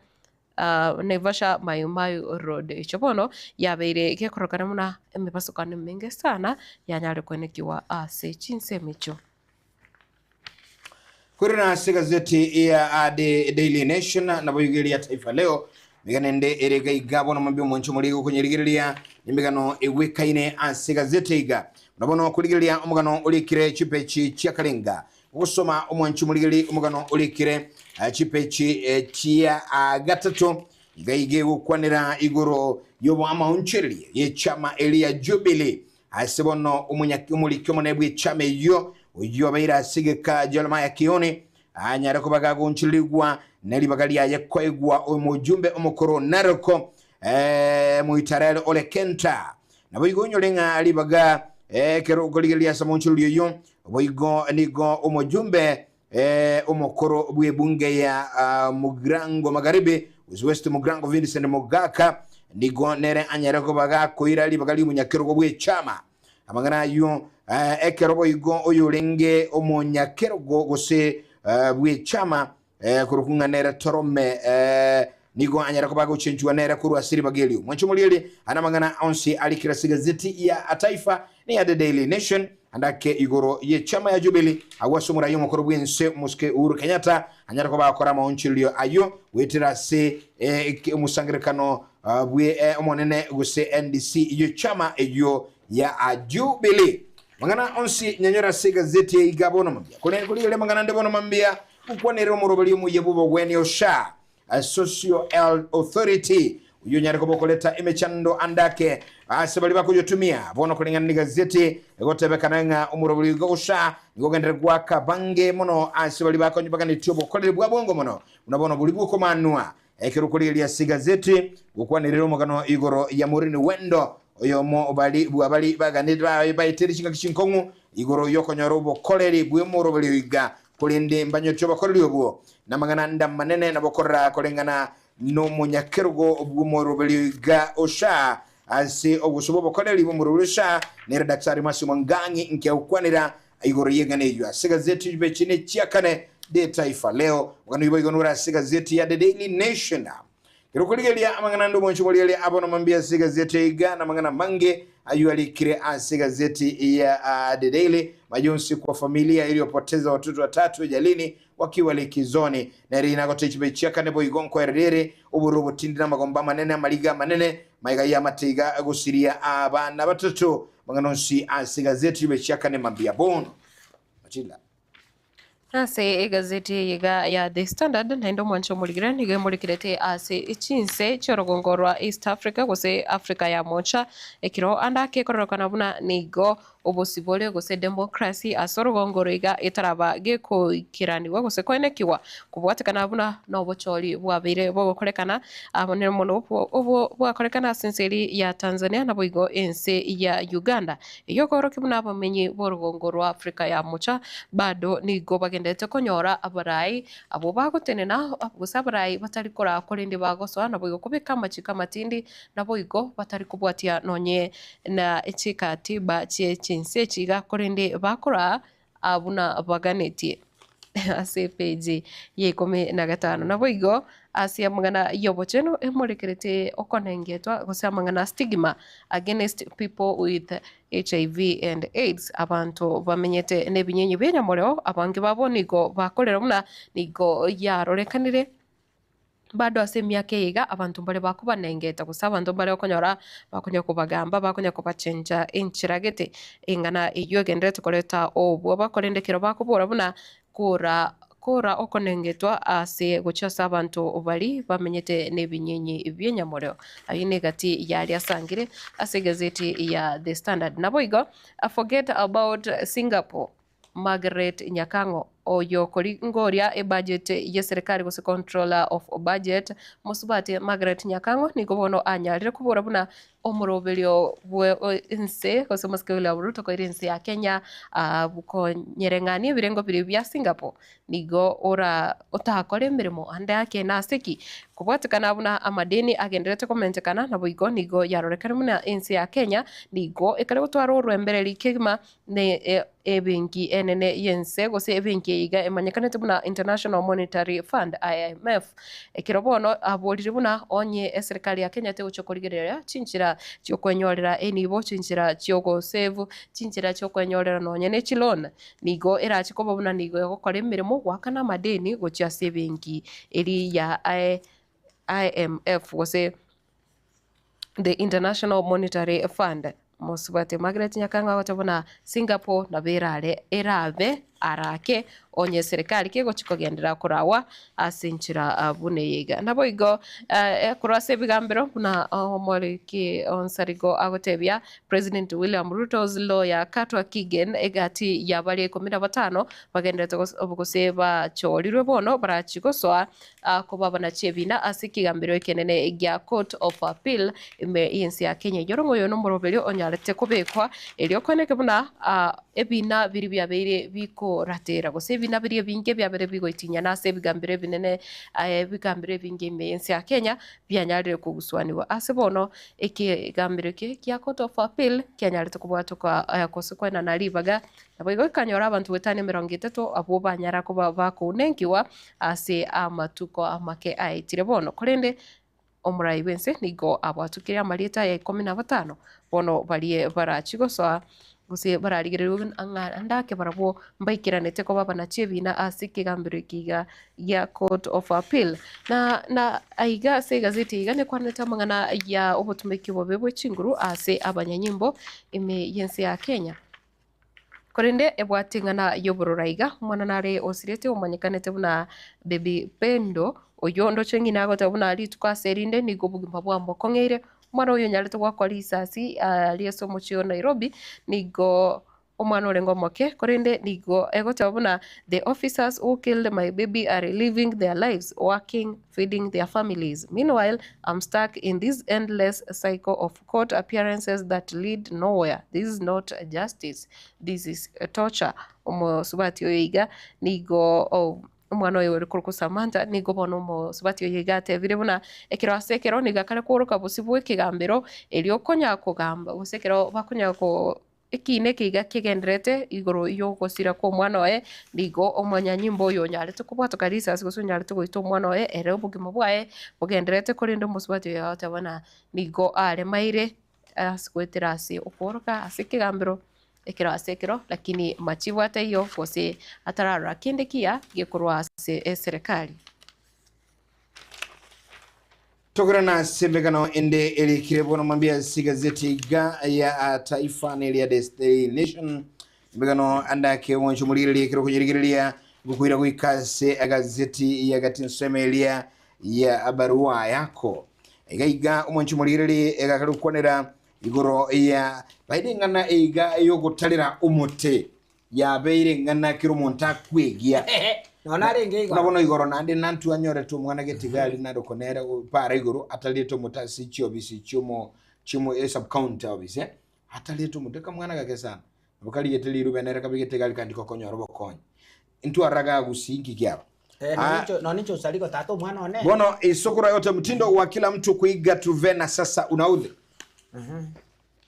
Naivasha Mai Mahiu Road. Ekio bono yabeire gekorokana buna emebasokano emenge sana yanyare koenekiwa ase chinsemo echio. Korera ase egazeti ya The Daily Nation nabo iga eria Taifa Leo, emegano ende ere iga iga bono mambia omonche omorege okonyerigereria nemegano egwekaine ase egazeti iga. Buna bono okorigereria omogano orikire chipechi chia karenga. Ogosoma omwanchi omorigereria omogano orikire chipechi chia gatato iga iga egokwanera igoro y'oboamaonchoreria y'echama eria ya Jubilee. Ase bono omoriki omonene bw'echama eyio, oyio obeire ase egeka Jeremiah Kioni, anyare koba gagonchorerigwa ne ribaga riaye koegwa omojumbe omokoro Naroko Moitarere ore Kenta. Naboigo onyore ng'a ribaga ekero okorigereria ase omonchoreri oyio, boigo nigo omojumbe omokoro bw'ebunge ya Mugirango Magharibi, gose West Mugirango Vincent Mogaka, nigo nere anyare koba gakoira ribaga ri'omonyakerogo bw'echama. Amang'ana ayio ekero boigo oyorenge omonyakerogo gose bw'echama korokwa ng'a nere Torome nigo anyare koba agochenchigwa nere korwa ase ribaga erio. Mwanche omorieri ande amang'ana onsi arikire ase egazeti ya Taifa na eya The Daily Nation ande ake igoro y'echama ya Jubilee agwo ase omorai omokoro bw'ense omosike Uhuru Kenyatta anyare koba agokora amaonchorerio ayio goetera ase omosangererekano bwe omonene gose NDC y'echama eyio ya Jubilee. Amang'ana onsi nyanyore ase egazeti eye iga bono mambia. Korende korigereria amang'ana ande bono mambia, Gokwanera omoroberi omuya bw'obogwenia o SHA, Social Health Authority, oyio onyare koba okoreta emechando ande ake ase baria bakoyotumia. Bono koreng'ana n'egazeti egotebekana ng'a omoroberi oiga o SHA nigo ogenderere goaka bange mono ase baria baganeti obokoreri bwa bwango mono buna bono boria bw'okomanwa. Ekero okorigereria ase egazeti, gokwanerera omogano igoro ya Maureen Wendo, oyomo bari bw'abari baganeti baeteire chingaki chinkong'u igoro y'okonyora obokoreri bw'emoroberi oiga Korende mbanyoti obokoreri obwo namang'ana ande amanene nabokorora koreng'ana nomonyakerogo bw'omoroberio iga Oshaa ase ogosoba obokoreri bw'omoroberio Oshaa nere Daktari Mercy Mwangangi nkiagokwanera igoro y'eng'ana eyio ase egazeti y'echi ne chiakane The Taifa Leo. Omogano oyio boigo nore ase egazeti ya The Daily Nation. Ekero okorigereria amang'ana ande omwancho omorigereria abono mambia ase egazeti eye iga namang'ana amange ayio arikire ase egazeti ya The Daily Majonzi kwa familia iliyopoteza watoto watatu ajalini wakiwa likizoni. Nere inagote chibe chiakane boigo nkoerera ere obororo obotindi namagomba amanene amariga amanene maiga y'amate iga gosiria abana batato. Amang'ana onsi ase egazeti chibe chiakane mambia bono. Matilda. Ase egazeti eye iga ya The Standard naende omwancho omorigire nigo emorikerete ase chinse chi'orogongo rwa East Africa gose Africa ya Mocha ekero ande ake ekororokana buna nigo obosibore gose democracy ase orogongo oro iga etaraba gekoikeranigwa gose koenekigwa kobwatekana buna nobochori bwabeire bogokorekana amo mono obwo bwakorekana ase ense eria ya Tanzania naboigo ense ya Uganda. Eyio okorokia buna abamenyi b'orogongo rwa Afrika ya Mocha bado nigo bagenderete konyora abarai abwo bagotenena gose abarai batari koraa korende bagosoa naboigo kobeka amachiko amatindi naboigo batari kobwatia nonye na chikatiba chie chinse echi iga korende bakoraa buna baganetie. Ase epeji ya ikomi na gatano. Naboigo ase amang'ana y'obochenu emorekerete okonengetwa gose amang'ana stigma against people with HIV and AIDS, abanto bamenyete nebinyinyi bi'enyamoreo, abange babo nigo bakorera buna nigo yarorekanire. Bado ase emiaka eye iga abanto mbare bakobanengeta gose abanto mbare okonyora bakonya kobagamba bakonya kobachencha enchera gete eng'ana eyio egendererete koreta obwoba korende ekero bakobora buna kora kora okonengetwa ase gochia ase abanto baria bamenyete nebinyinyi bi'enyamoreo. Ayio negati yaria asangire ase egazeti ya The Standard. Naboigo forget about Singapore. Margaret Nyakang'o, oyokoringoria ebudget y'eserekari gose Controller of Budget, Mosubati Margaret Nyakang'o nigo bono anyarire kobora buna. Omoroberio bwe ense gose omosike William Ruto koira ense ya Kenya konyereng'ania ebirengo biria bia Singapore nigo ora otakore emeremo ande ake nase ki? Kobwatekana buna amadeni agendererete komentekana naboigo nigo yarorekane buna ense ya Kenya nigo ekare gotwara orwembereri kegima ne ebenki enene y'ense gose ebenki eye iga emanyekanete buna International Monetary Fund, IMF. Ekero bono aborire buna onye eserikari ya Kenya tegochia korigereria chinchera chiokwenyorera enibo, chinchera chiogosave, chinchera chiokwenyorera nonye ne chiloan, nigo erache koba buna nigo egokora emeremo goakana amadeni gochia ase ebenki eria ya IMF gose The International Monetary Fund. Mosubati Margaret Nyakang'o agoteba buna Singapore nabo erare erabe arake onye eserekari kegochi kogenderera korawa ase enchera buna eye iga. Naboigo korwa ase ebigambero buna omoriki Onsarigo agotebia President William Ruto's lawyer Katwa Kigen egati ya baria ikomi na batano bagendererete gose bachorirwe bono barachi gosoa Koba banachi ebina ase ekegambero ekenene gia Court of Appeal ime y'ense ya Kenya. Erio ng'a oyo nomoroberio onyarete kobekwa erio koeneke buna ebina biria biabeire bikoratera gose ebina biria ebinge biabeire bigoitinyana ase ebigambero ebinene ebigambero ebinge ime y'ense ya Kenya bianyarire koguswanigwa. Ase bono ekegambero eke gia Court of Appeal kianyarete kobwatoka gose koenana ribaga Naboigo ekanyora abanto goetania emerongo etato abwo banyara koba bakounenkiwa ase amatuko amake aetire bono. Korende omorai bw'ense nigo abwatokire amarieta ya ikomi na batano, bono baria barachie gosoa gose bararigererigwe ng'a ande ake barabwo mbaikeranete koba abanachie ebiina ase ekegambero eke iga gia Court of Appeal. Na na aiga ase egazeti iga nekwanete amang'ana ya obotumeki obobe bwe chinguru ase abanyanyimbo ime y'ense ya Kenya. Korende ebwate ing'ana y'obororo aiga, omwana nare osirete omanyekanete buna Baby Pendo, oyio ndoche ng'ina agoteba buna rituko ase erinde nigo obogima bwamokong'eire. Omwana oyio onyarete goakwa risasi aria ase omochie o Nairobi, nigo omwana orenge omoke, korende nigo egoteba buna the officers who killed my baby are living their lives, working, feeding their families. Meanwhile, I'm stuck in this endless cycle of court appearances that lead nowhere, this is not justice, this is torture. Omosubati oyo iga nigo omwana oyo ore korokwa Samantha nigo bono omosubati oyo iga atebire buna ekero ase ekero nigo akare kworoka bosio bwa ekegambero erio okonya kogamba gose ekero bakonya ko Ekiina eke iga kegendererete igoro y'ogosira kw'omwana oye, nigo omonyanyimbo oyo onyarete kobwatoka risasi gose onyarete goita omwana oye, ere obogima bwaye bogendererete korende omosubati oyo agoteba ng'a nigo aremaire ase goetera ase okooroka ase ekegambero ekero ase ekero lakini machibu ataiyo gose atararora kende kiya gekorwa ase eserekari. Tokorana ase emegano ende erikire bono mambia ase egazeti iga ya Taifa na eria The Daily Nation. Emegano ande ake omwancho omorigereria ekero okonyerigereria gokoira goika ase egazeti ya gati ensemo eria ya barua yako. Iga iga omwancho omorigereria egakare gokwanera igoro ya baida eng'ana eiga yogotarera omote Yabeire ing'ana kera omonto akwegia. Nonya narenge igoro. Buna bono igoro naende nantwe anyorete omwana gete iga aria naro konere para igoro atarete omote ase chiobisi chiomo chiomo esub-county office eh, atarete omote kamwana gake sana. Nabo karigete rirube nere kabegete egari kandi kokonyora obokonyi. Intwe aroro iga Gusii inki kiaba? Eh, Ah. nonye ninche osarigo tata omwana one. Bono isokoro yote mtindo wa kila mtu kuiga Truvena sasa unaudhi.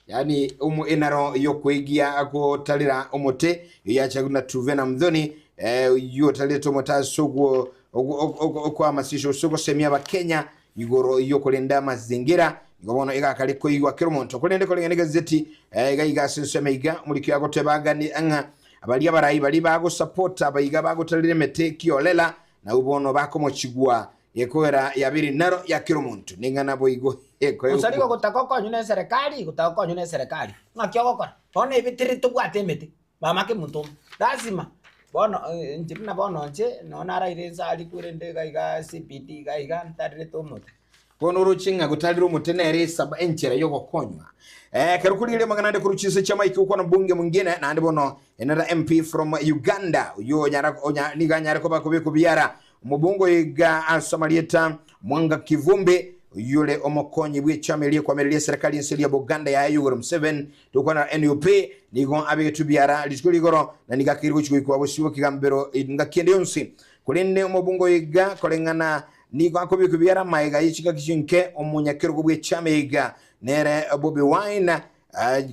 Yaani omo enaro y'okweigia gotarera omote eyachagirwe na Truvena Muthoni eh, oyio otarete omote ase ogwo okohamasisha gose ogosemia abakenya igoro y'okorenda amazingira igo bono egakare koigwa kera omonto korende koreng'ana egazeti eh, iga iga ase ensemo iga omoriki agoteba agani ng'a abaria abarai baria bagosapota abaiga bagotarera emete kiolela nabwo bono bakomochigwa Gekoera yabere naro ya kera omonto, neng'ana boigo Gose rigo gotaka okonywa ne eserekari, gotaka okonywa ne eserekari, ng'aki ogokora? Bono ebi tiri tobwate emete, mama kemonto omo, lazima bono inche buna bono inche nonye naraire inse aria korende iga iga CBD iga iga ntarerete omote. Bono oroche ng'a gotarera omote nere esaba enchera y'ogokonywa. Ekero korigereria amang'ana ande korwa chinse chia Mike gokwana mbunge mwingine naende bono another MP from Uganda oyio onyara onya nigo anyare koba kobekwa biara Omobungo iga ase amarieta Mwanga Kivumbi Oyore omokonyi bw'echama eria ekwamereria eserekari ense eria Buganda yaye Yoweri Museveni togokwanera NUP nigo abegetwe biara rituko rigoro na nigo akeirwe gochia goikwa bosio bw'ekegambero ngaki ende yonsi. Korende omobunge oyo iga koreng'ana nigo akobekwa biara maega ye chingaki chinke omonyakerogo bw'echama iga nere Bobi Wine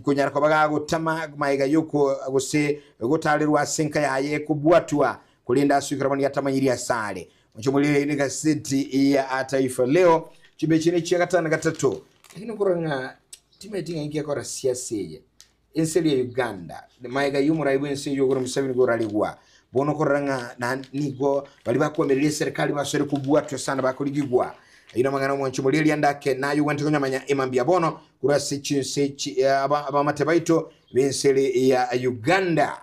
konyara koba gagotama maega yoko gose gotarerwa ase enka yaye kobwatwa korende ase oikerabwo nigo atamanyiri asare. Mochomorire ne gaseti ya Taifa Leo chibechi ne chia gatano na gatato. Lakini okorora ng'a timanyeti ng'a inki ekora siasa eye. Ense eria ya Uganda, maega y'omorai bw'ense eyio Yoweri Museveni gorarigwa. Bono okorora ng'a na nigo baria bakwamereria eserekari basoire kobwatwa sana bakorigigwa. Ayio namang'ana omwancho moria eria ndake naye ogwenerete konyamanya emambia bono korwa ase chinse chi aba abamate baito b'ense ere ya Uganda.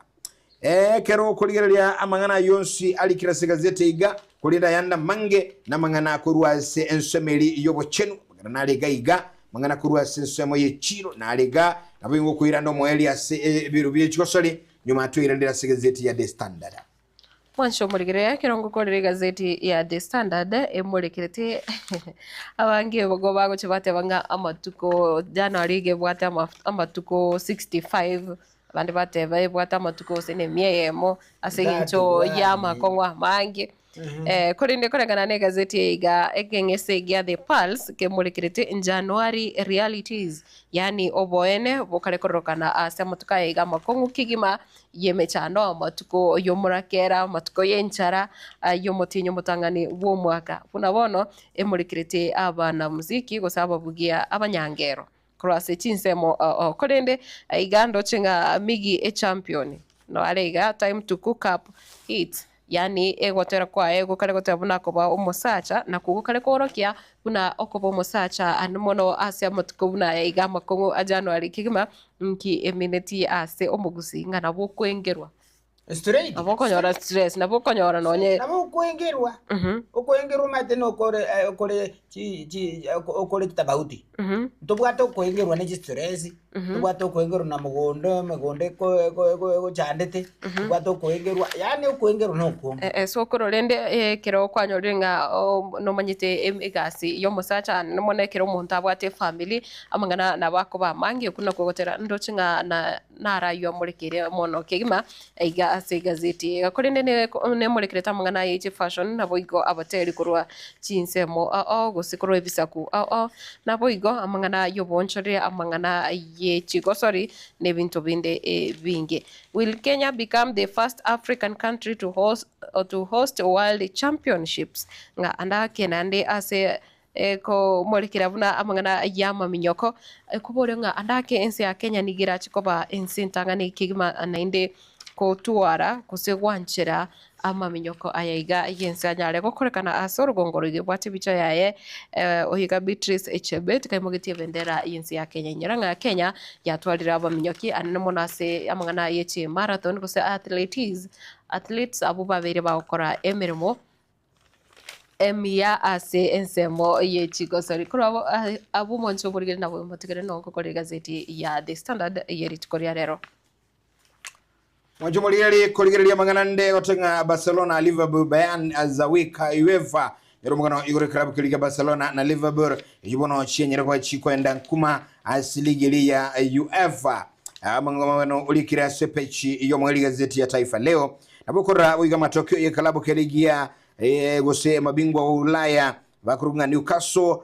Ekero okorigereria amang'ana ayio onsi arikire ase egazeti iga, korende ayande amange namang'ana akorwa ase ensemo eria y'obochenu, amang'ana nare iga iga, amang'ana akorwa ase ensemo y'echiiro nare iga, naboigo okoirana omoerio ase ebiro bie chigosori, nyuma toiranere ase egazeti ya The Standard. Mwanche omorigereria ekero ngokorera egazeti ya The Standard emorekerete abange igo bagochia bateba ng'a amatuko January iga ebwate amatuko 65. Abande bateba ebwate amatuko gose na emia eyemo ase eng'encho y'amakong'u amange. Korende koreng'ana na egazeti eye iga, ekeng'ese gia The Pulse kemorekerete January realities, yaani oboene bokare kororokana ase amatuko aya iga amakong'u kegima y'emechando, amatuko y'omorakera, amatuko y'enchara, y'omotienyi omotang'ani bw'omwaka. Buna bono emorekerete abanamuziki gose ababugia abanyangero. Korwa ase chinsemo oo. Korende aiga ndoche ng'a Miggy echampion noare iga time to cook up hits yaani egotera kwaye gokare goteba buna akoba omosacha nakwo gokare koorokia buna okoba omosacha ande mono ase amatuko buna aya iga amakong'u a January kegima nki emineti ase omogusii ng'a nabo okwengerwa. Straight. Nabo okonyora stress, nabo okonyora nonye. Nabo okwengerwa, okwengerwa omanyete nokore okore chi chi okore tofauti. Ntobwate okwengerwa ne chistress, ntobwate okwengerwa na mogondo, emegondo eko eko eko egochandete, ntobwate okwengerwa, yaani okwengerwa na okonge. Sokoro rende ekero kwanyorire ng'a nomanyete egasi ya omosacha naende mono ekero omonto abwate efamiri, amang'ana nabo akoba amange, okwo nakwo ogotera ndoche ng'a na. Narayio amorekeire mono kegima aiga ase egazeti eye. Korende nemorekerete amang'ana aye chifashion naboigo abateri korwa chinsemo ao gose korwa ebisaku ao naboigo amang'ana y'oboonchoreria amang'ana ye chigosori na ebinto binde ebinge. Will Kenya become the first African country to host, to host world championships? Ng'a ande ake naende ase Ekomorekera buna amang'ana y'amaminyoko, ekoboria ng'a ande ake ense ya Kenya nigo erache koba ense entang'ani kegima naende gotwara gose gwanchera amaminyoko aya iga y'ense anyare gokorekana ase orogongo roiga ebwate ebicha yaye oiga Beatrice Chebet kaimogetie ebendera y'ense ya Kenya. Inyora ng'a Kenya yatwarire abaminyoki anene mono ase amang'ana ye chimarathon gose athletes athletes abwo babeire bagokora emeremo emiya ase ensemo ye chigosori. Korwa abwo abwo omonche oborigere nabo motigere nogokora egazeti ya The Standard ye rituko ria rero. Mwancho morigererie korigereria amang'ana nde gote ng'a Barcelona, Liverpool, Bayern, Zawika, UEFA ero omogano igoro eklabu keria kia Barcelona na Liverpool eyio bono chianyare koba chikoenda nkuma ase ligi eria ya UEFA. Amang'ana orikire ase peji y'omweri gazeti ya Taifa Leo. Nabo okorora boigo amatokeo y'eklabu keria gia gose mabingwa wa Ulaya bakorokwa ng'a Newcastle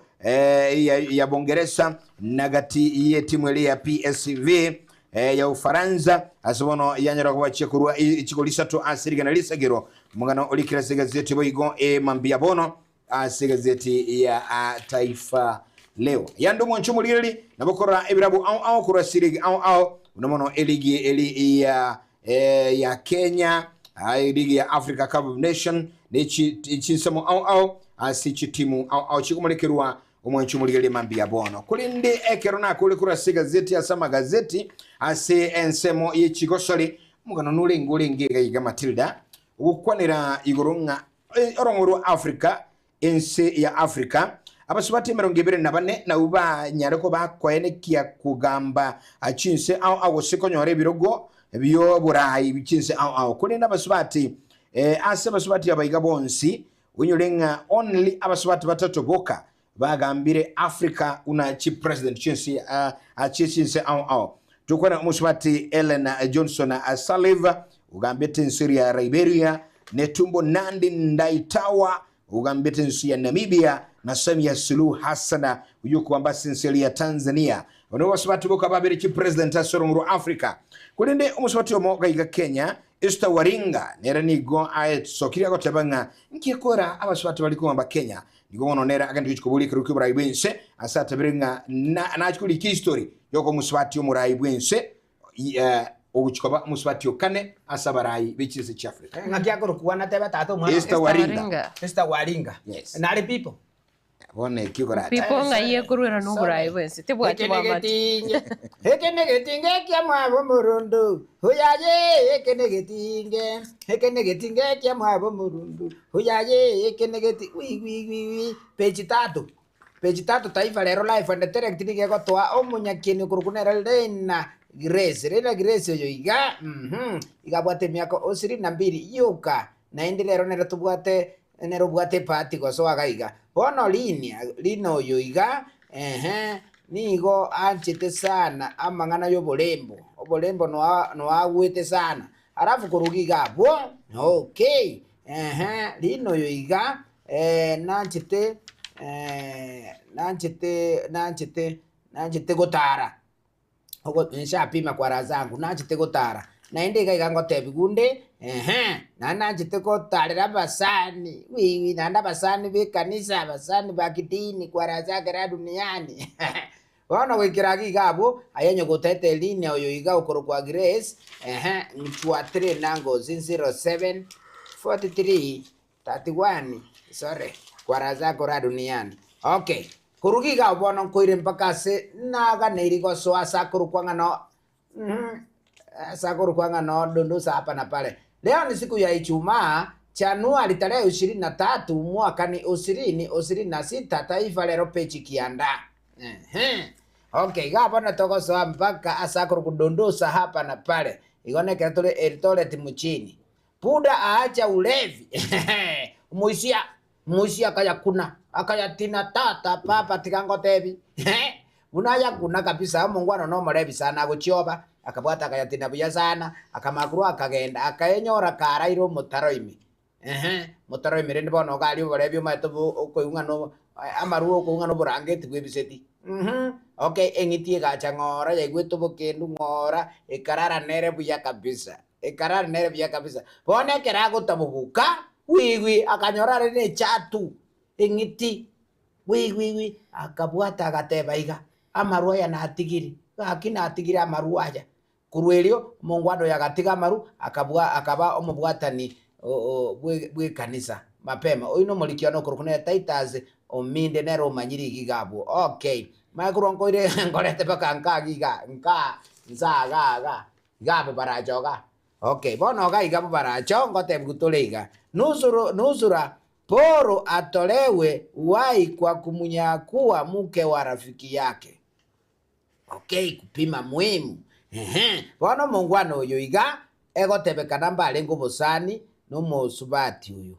ya Bongeresa na gati y'etimu eria ya PSV ya Ufaransa ase bono yanyora kobachia korwa chigori isato ase rigana risagero. Omogano orikire ase egazeti boigo mambia bono ase egazeti ya Taifa Leo. Yande omwancho omorigereri nabo okorora ebirabu ao ao korwa ase eligi ao ao buna mono eligi eri ya ya Kenya, eligi ya Africa Cup of Nation ne chinsemo ao ao ase chitimu ao ao chikomorekerwa omwancho omorigereria mambia bono. Korende ekero nakore korwa ase egazeti ase amagazeti ase ensemo ye chigosori omogano norenge orenge iga iga Matilda ogokwanera igoro ng'a orong'o rwa Africa Ense ya Africa, abasubati emerongo ebere na bane nabwo banyare koba koenekia kogamba chinse ao ao gose konyora ebirogo bi'oboraai chinse ao ao. Korende abasubati ase abasubati aba iga bonsi, onyore ng'a only abasubati batato boka. Bagambire Africa buna chipresident chionsi achie chinse ao ao. Tokwana omosubati Ellen Johnson Sirleaf ogambete ense ya Liberia, Netumbo Nandi Ndaitawa ogambete ense ya Namibia na Samia Suluhu Hassan oyio okogamba ase ense eria ya Tanzania. Aba nigo abasubati boka babere chipresident ase orong'o rwa Africa. Korende omosubati omo gaiga Kenya, Esther Waringa nere nigo aesokirie agoteba ng'a nki ekora abasubati bari kogamba Kenya Nigo bono nere agende gochia koboria ekerogo ki'oborai bw'ense, ase atabire ng'a nachie korika ehistory y'okoba omosubati omorai bw'ense, ogochia koba omosubati o kane ase abarai be chinse chia Africa. Ng'aki akorokwa natebe tata omwana Esther Waringa. Esther Waringa. Yes. Nare people. Bono eki okorache. People ng'ai ekorwera noborai bw'ense tebwati Eke bw'amate. negetinge, eke negetinge kia mwabo morundu, oyaye eke negetinge, eke negetinge kia mwabo morundu, oyaye eke negeti wi wi wi wi page tatu, page tatu Taifa Lero Live and Direct nigo egotoa omonyakieni okorokwa nere Lena Grace, Lena Grace oyo iga mh, iga abwate emiaka ishirini na mbili yoka, naende rero nere tobwate nere obwate ebahati gosoa iga iga. Bono Lina, Lina oyo iga, ehe, nigo anchete sana amang'ana y'oborembo, oborembo noa noagwete sana. Alafu korwa iga abwo, okay, ehe, Lina oyo iga, nanchete nanchete nanchete nanchete gotara. Nshapima kwa raha zangu, nanchete gotara, naende iga iga ngotebiwa onde, ehe, naende nanchete gotarera abasani, wiwi, naende abasani ba ekanisa, abasani ba kidini kwa raha zake raha duniani bono goikera iga iga abwo, aye onye gotete Lina oyo iga okorokwa Grace, ehe, nchwatire enango 07 43 31 sorry kwa raha zako raha duniani okay. Korwa iga iga bono nkoire mpaka ase naganeiri gosoa ase akorokwa ng'a no mm ase akorokwa ng'a no dondosa hapa na pale. Leo ni siku ya Ijumaa, Januari tarehe ishirini na tatu mwaka ni ishirini ishirini na sita Taifa Lero page kianda. Ehe. Okay, iga bono togosoa mpaka ase akorokwa dondosa hapa na pale. Igo nekero tore Eldoret mjini. Buda aacha ulevi omoisia omoisia akayakuna akayatina tata papa tiga ngotebi buna ayakuna kabisa omongwana nomorebi sana agochioba akabwata akayatina buya sana akamakurwa akagenda akaenyora karaire omotaro ime ehe motaro ime rende bono iga aria oborebi omanyete okoigwa ng'a no amarwa okoigwa ng'a noborangeti bwebiseti okay eng'iti egacha ng'ora yaigwete obokendu ng'ora ekarara nere buya kabisa. Ekarara nere buya kabisa. Bono ekero agotabogoka, wigwi, akanyora are nechatu eng'iti, wigwi wi, akabwata agateba iga, amarwa aya natigire, gaki natigire amarwa aya. Korwa erio, omongwana oyo agatiga amaru, akabwa akaba omobwatani o o bwe bw'ekanisa mapema. Oyio nomoriki one okorokwa nere Titus Ominde nere omanyire iga iga abwo. Okay, manye korwa nkoire nkorete mpaka nka iga iga, nka nsa iga iga. Iga abwo barache iga. Okay, bono iga iga abwo barache ngotebiwa tore iga. Nusuru, nusura Poro atolewe uhai kwa kumunyakua mke wa rafiki yake. Okay, kupima muhimu. Ehe, bono omongwana oyo iga egotebekana mbarenge obosani nomosubati oyo.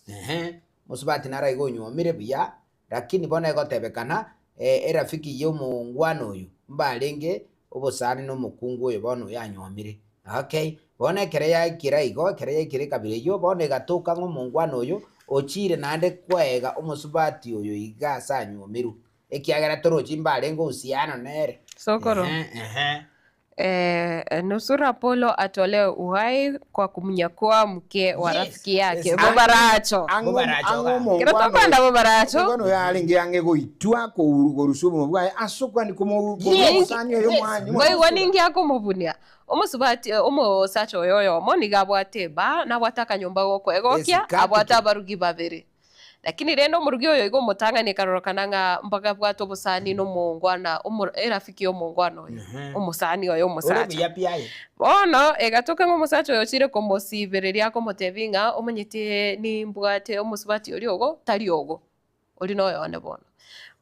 Ehe, omosubati naro iga onyuomire buya, Lakini bono egotebekana, erafiki y'omongwana oyo mbarenge obosani nomokungu oyo bono oyo anyuomire. Okay, bono ekero yaikera igo, ekero yaikera ekabira eyio, bono egatoka ng'a omongwana oyo ochire naende koega omosubati oyo iga ase anyuomirwe, ekiagera torochi mbarenge uhusiano nere. Sokoro. Ehe, ehe. Eh, nusura Apollo atolewe uhai kwa kumnyakua mke wa rafiki yake. Bobaracho. Kero tokwenda bobaracho. Omongwana oyo arenge ang'e goitwa korusia obogima bwaye ase okwani komosani oyo mwanyu. Boigo ninki akomobunia omosubati omosacha oyo oyomo nigo abwate eba nabwate akanyomba gokoegokia abwate abarugi babere. Lakini rende omorugi oyo igo omotang'ani ekarorokana ng'a mbakabwate obosani nomongwana omo erafiki y'omongwana oyo, omosani oye Ore omosacha. buya pi aye. Bono egatoka ng'a omosacha oyo ochire komosibereria akomotebia ng'a omanyete nimbwate omosubati oria ogo tari ogo, oria noyo one bono.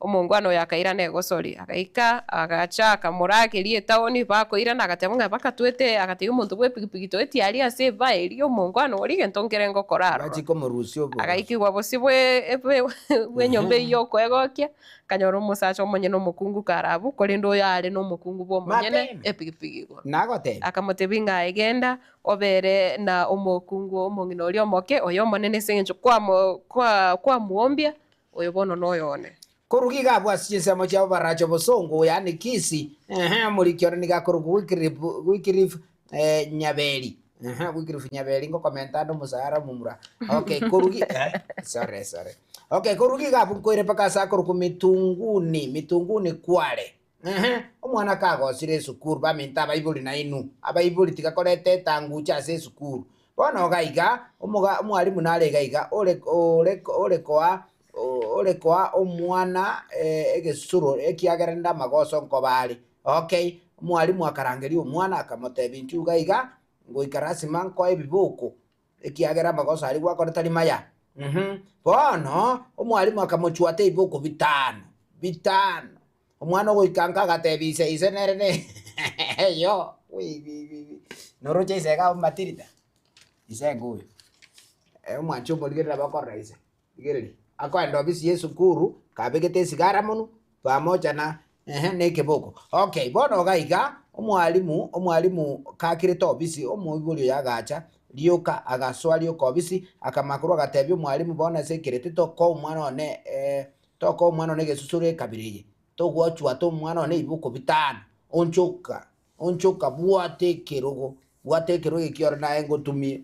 Omongwana oyo akairana egosori, agaika, agacha akamorageria etaoni, bakoirana agateba ng'a bakatwete, agatebia omonto bwa epikipiki toetie aria ase ebaa eria omongwana oria egento nkere ngokora aroro. Bachie komorusia oborusia. Agaikigwa bosio bwe bwe bwa enyomba eyio ya okoegokia, akanyora omosacha omonyene omokungu kare abwo, korende oyo are na omokungu bwa omonyene Mapema. epikipiki igoro. Nagotebia. Akamotebia ng'a aye genda, obere na omokungu omong'ina oria omoke, oyo omonene ase eng'encho kwamo kwa kwamwombia, Oyo bono noyo one. Korwa iga abwo ase chinsemo chiabo barache obosongo, yaani Kisi, ehe, omoriki one nigo akorokwa Wycliffe, Wycliffe eh, Nyaberi, ehe, Wycliffe Nyaberi ngokomenta ande omosara omomura. Okay, korwa gi eh, sorry, sorry. Okay, korwa iga abwo nkoire mpaka ase akorokwa Mitunguni, Mitunguni Kware. Ehe, omwana kagosire esukuru, baminto abaibori nainwe, abaibori tiga koreta etangucha ase esukuru. Bono iga iga, omoga omwalimu nare iga iga, ore ore ore koa ore koa omwana egesuro ekiagera rende amagoso nkoba are. Okay, omwalimu akarangeria omwana akamotebia inchuo iga iga, ngoika lasima nkoe ebiboko, ekiagera amagoso aria gwakora tari maya. Bono, omwalimu akamochwata ebiboko bitano, bitano. Omwana ogoika nka agatebia ise, ise nere ne yo noroche ise iga abwo Matilda, ise iga oyo, omwanchi omorigereri nabo akorora ise, rigereria, akoenda ofisi ya esukuru, kabegete esigara monwe, pamoja na ehe na ekeboko. Okay, bono iga iga, omwalimu omwalimu kakirete ofisi, omoibori oyo agacha, rioka agasoa rioka ofisi, akamanya korwa agatebia omwalimu bono ase ekerete tokoa omwana one Tokoa omwana one egesusuro ekabira eye, togwachwata omwana one ebibuko bitano, onchoka, onchoka, bwata ekerogo, bwata ekerogo ekio ore naye ngotumie.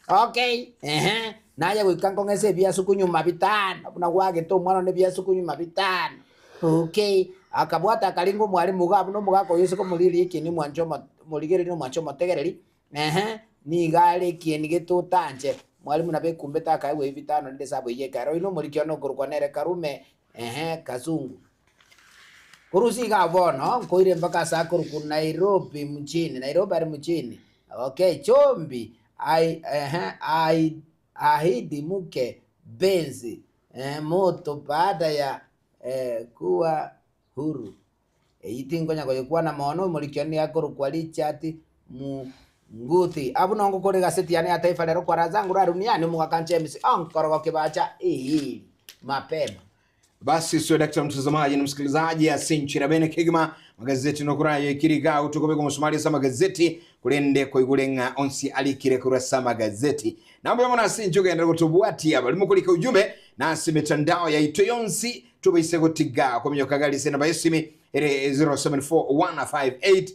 Okay, ehe, naye goika nkong'ese ebiasu kunyuma bitano, buna gwagete omwana one ebiasu kunyuma bitano. Okay, akabwata akaringa omwalimu iga abwo na omogaka oyio ase komorigereria ekieni omwanche omo omorigereria omwanche omotegereri, Ehe, nigo are ekieni getotanche. Mwalimu nabo ekumbete akaegwa ebi bitano rinde esabu eyio ekero. Oino omoriki one okorokwa nere Karume, ehe, Kazungu. Korusia igaa bono, nkoire mpaka ase akorokwa Nairobi mjini, Nairobi are mjini. Okay, Chombi, ai, ehe, ai, ahidi mke Benz, ehe, moto baada ya eh, kuwa huru. Eyio tinkonya koyekwana mono, omoriki one nigo akorokwa Richard Munguthi. Abwo nongo kore egaseti yane ya Taifa Lero kwa Razangu ra Runiani omogaka James Onkorogo Kibacha ii mapema. Basi sio dakta mtazamaji na msikilizaji asinchira bene kegima magazeti nokurayo ikiriga utukobeka omusumari ase amagazeti korende koigure ng'a onsi arikire korwa ase amagazeti nambuya mono ase inche ogenderera gotobwatia bari mokorika ujumbe na ase emitandao yaito yonsi Tobaise gotiga kominyoka gari ase enamba y'esimi ere 0741583878,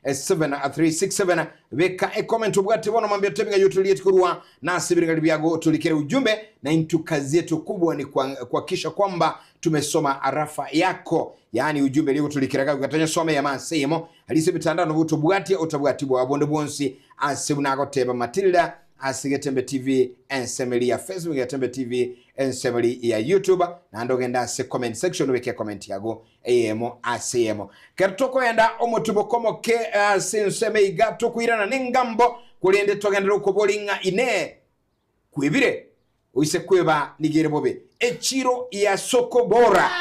0726447367. Beka ecomment obwate bono mambia otebi ng'a yotorieti korwa nase ebireng'ario biago otorikere ujumbe na intwe kazi yetu kubwa ni kuhakikisha kwamba tumesoma arafa yako yaani ujumbe eria ogotorikera iga tonyesome eyemo ase eyemo aria ase emitandao nabo otobwatie otabwati bwao bonde bwonsi ase buna agoteba Matilda ase Getembe TV ensemeri ya Facebook, Getembe TV ensemeri ya YouTube, naende ogende ase comment section obeke ecomment yago eyemo ase eyemo. Kero tokoenda omotuboko omoke ase ensemo iga tokoirana nengambo, korende togenderere okobori ng'a inee kwebire oise kweba nigo ere bobe. Echiro ya soko bora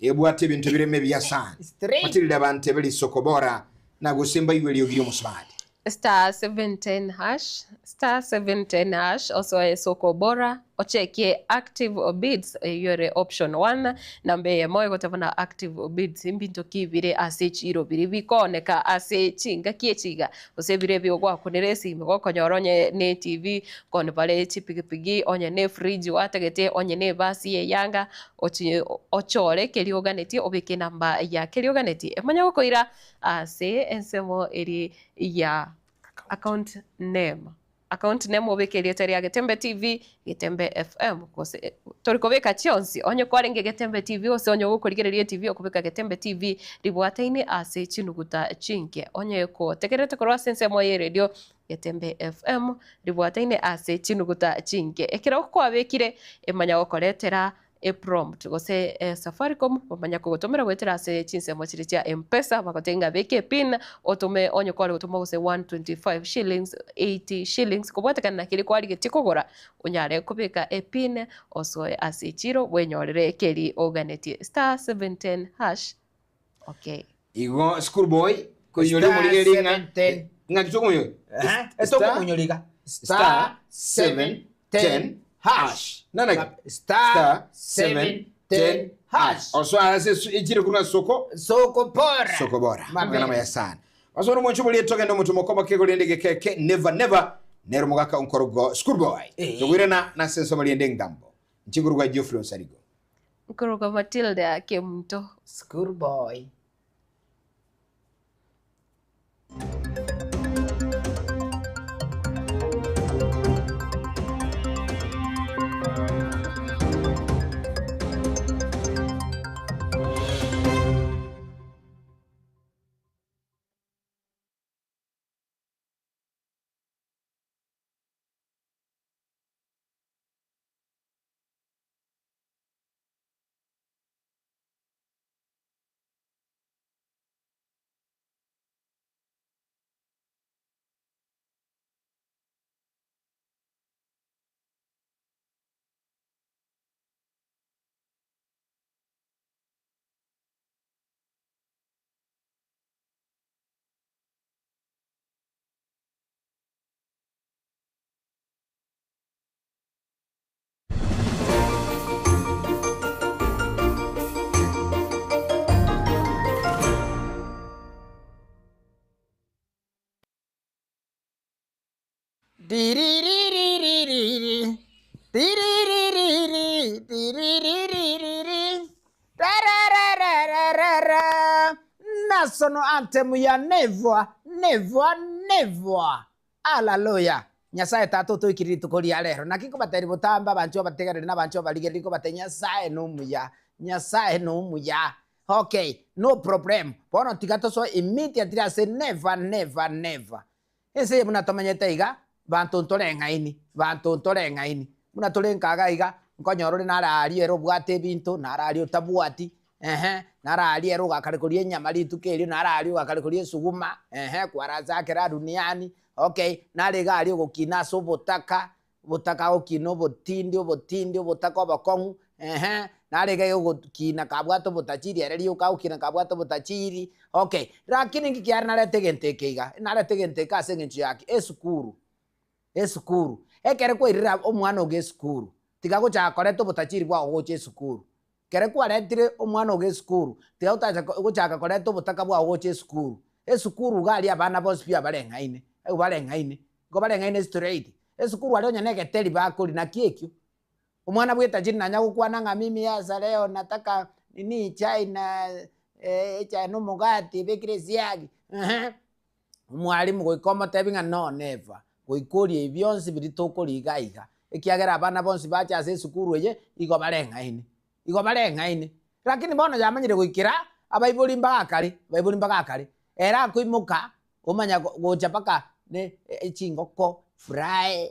ebwate ebinto bireme ebiya sana. Matilda bantebe risoko bora na gose mbaigwe eriogi ri'omosubati. Star 710 hash, star 710 hash, osoe soko bora, ochekie active bids, eyio ere option one, namba eyemo egoteba na active bids, mbinto ki bire ase echiro biria bikooneka ase chingaki echi iga, gose bire ebi ogwakunera esimi gokonyora onye ne etv, nkoni bare chipigipigi, onye ne efridge gwatagete, onye ne ebasi ya eyanga, ochi ochore keria oganetie obeke enamba ya keria oganetie, emanye gokoira Ase ensemo eria ya account name, account name obeke erieta ria Getembe TV, Getembe FM, gose tori kobeka chionsi, onye kwarenge Getembe TV gose onye ogokorigereria etv okobeka Getembe TV ribwataine ase chinuguta chinke. Onye kotegererete korwa ase ensemo ye radio Getembe FM ribwataine ase chinuguta chinke. Ekero kwabekire emanya gokoretera. Eprompt gose Safaricom bamanya kogotomera goetera ase chinsemo chiria chia Mpesa bagotebia ng'a beka epin otome onye kware gotoma gose 125 shillings, 80 shillings kobwatekana na keria kwarigetie kogora onyare kobeka epin osoe ase echiro bwenyorere keri oganetie star 710 hash okay. Igo school boy koinyora Star omorigereria ng'a 710. ng'aki tokomonyoria? Aha, etokomonyoria iga. Star 710 hash. Nanaki? Star 710 hash. Osoa ase esu- echire korwa soko Soko bora. soko bora. Mapema. Amang'ana maya sana. Basore omwancho boria togende omotumo koba kegorende gekeke never never nero omogaka onkorogo school boy. Eh. Togoirana nase ensomo riende engambo. Nchigurugwa Geoffrey Onsarigo. Nkorokwa Matilda Kemunto. School boy. Tiriririri, tiriririri, tiriririri, tarararararara. National anthem ya never, never, never. Hallelujah. Nyasaye tata otoikire rituko ria rero naki nkobatebia botambe abanchwa abategereri na abanchwa abarigereri nkobatebia Nyasaye nomuya Nyasaye nomuya okay no problem bono tiga tosoe immediately ase never never never Ense eye buna tomanyete iga, banto ntoreng'aini, banto ntoreng'aini. Buna tore nkaga iga, nkonyora ore nare aria ere obwate ebinto, nare aria otabwati, ehe, nare aria ere ogakare koria enyama rituko erio, nare aria ogakare koria esuguma, ehe, kwaransa duniani, okay, nare iga aria ogokina ase obotaka, Obotaka agokina obotindi, obotindi, obotaka obokong'u, ehe, nare iga egokina kabwate obotachiri ere rioka agokina kabwate obotachiri, okay. Rakini inki kiare narete egento eke iga? Narete egento eke ase eng'encho ya ki? Esukuru, esukuru. Ekere kwairire omwana ogo esukuru, tiga gochaka koreta obotachiri bwago gocha esukuru. Ekere kwaretire omwana ogo esukuru, tiga gotacha gochaka koreta obotaka bwago gocha esukuru. Esukuru iga aria abana bonsi pi abareng'aine, bareng'aine. Nigo bareng'aine straight. Esukuru aria onye negeteri bakoria naki ekio? Omwana bwetachiri nanya gokwana ng'a mimi sasa leo nataka nini chai na echae na omogati ebekire esiagi eeh. Omwalimu goika omotebi ng'a no never, goika orie ebi bionsi biria tokoria iga iga, ekiagera abana bonsi bacha ase esukuru eye igo bareng'aine, igo bareng'aine. Lakini bono yamanyire goikera abaibori mbagakare, abaibori mbagakare, ere akoimoka Omanya gocha mpaka ne chingoko fry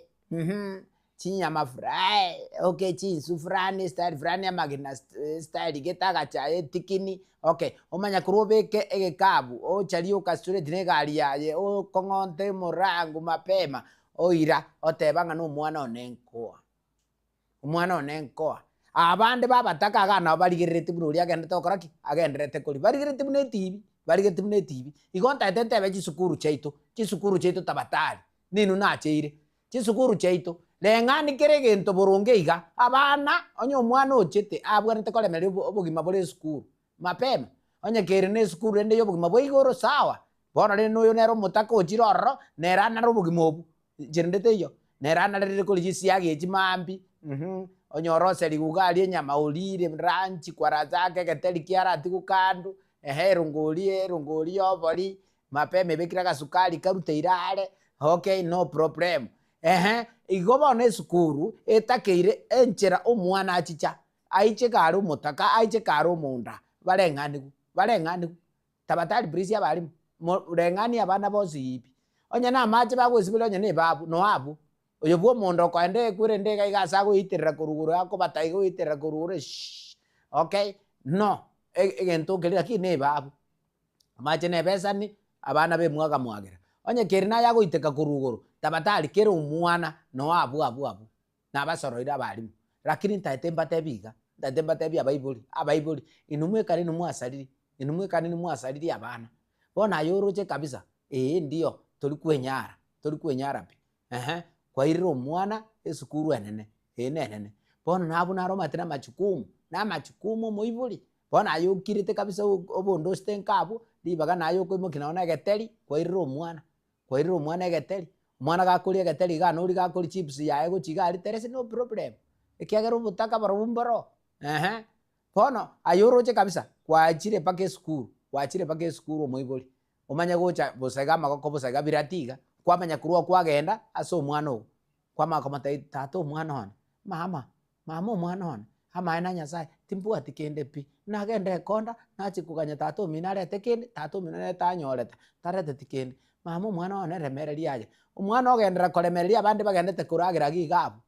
chinyama fry, okay chinsu fulani style fulani amagena style gete agachae etikini, okay. Omanya korwa obeke egekabu ocharie okastraight na egari yaye okong'onte omorango mapema oira oteba ng'a na omwana one nkoa. Omwana one nkoa. Abande babataka iga nabo barigereretie buna oria agenderete gokora ki? Agendererete koria. Barigereretie buna etibi, barigereretie buna etibi. Igo ntagete ntebe chisukuru chiaito, chisukuru chiaito tabatari, ninwe nacheire. Chisukuru chiaito, reng'ani kera egento boronge iga, abana, onye omwana ochete abwenerete koremereria obogima bore esukuru, mapema. Onye kere na esukuru rende ya obogima bwa igoro sawa, bono rende oyo nere omotaka ochire ororo, nere anare obogima obwo, Inche rende teiyo, nere anarerire koria chisiagi echi maambia, mh, onyore oserigwe iga aria enyama orire lunch kwarachaka egeteri kiaratigwe kando, ehe erongori erongori ya obori, mapema ebekire agasukari karuteire are, okay no problem. Ehe, igo bono esukuru, etakeire enchera omwana achicha, aiche kare omotaka, aiche kare omonda, bareng'anigwe, bareng'anigwe. Tabatari please abalimu, mo reng'ania abana bonsi pi. Onye na amache bagwesiberia onye na ebabu, noa abwo. Oyo bwa omonda okoenda ekwerende iga iga ase agoiterera korwa igoro akobata iga oiterera korwa igoro shhh okay, no egento keria lakini na ebabu. Amache na ebesani, abana bemwaga mwagera. Onye keri naye agoiteka korwa igoro, tabatari kera omwana noo abwo abwo abwo. Nabasoroire abalimu, lakini ntaete mbatebi iga, ntaete mbatebi abaibori, abaibori, inwe mwekane inwe mwasariri, inwe mwekane inwe mwasariri abana. Bono aye oroche kabisa, eeh ndio, tori kwenyara, tori kwenyara pi, ehe, kwairire omwana esukuru enene, eye nenene. Bono nabwo naro omanyete na amachukumu, na amachukumu omoibori, bono aye okirete kabisa obondosete nka abwo, ribaga naye okoimokia nonye na egeteri, kwairire omwana. Kwairire omwana egeteri, omwana gakoria egeteri igaa nori gakoria chips yaye gochia iga aria terese no problem, ekiagera obotaka barobwo mboro ehe. Bono aye oroche kabisa kwachire mpaka esukuru, gwachire mpaka esukuru omoibori, omanye gocha bosa iga amagoko bosa iga birati iga, kwamanya korwa kwagenda ase omwana ogo, kwamanya komotebia tata omwana one, mama, mama omwana one, amaene na nyasaye timbwati kende pi, nagenda ekonda nachia koganya tata omino arete kende, tata omino nere tanyorete, tareteti kende, mama omwana one remereria aye, omwana ogenderera koremereria abande bagendete koragera iga iga abwo,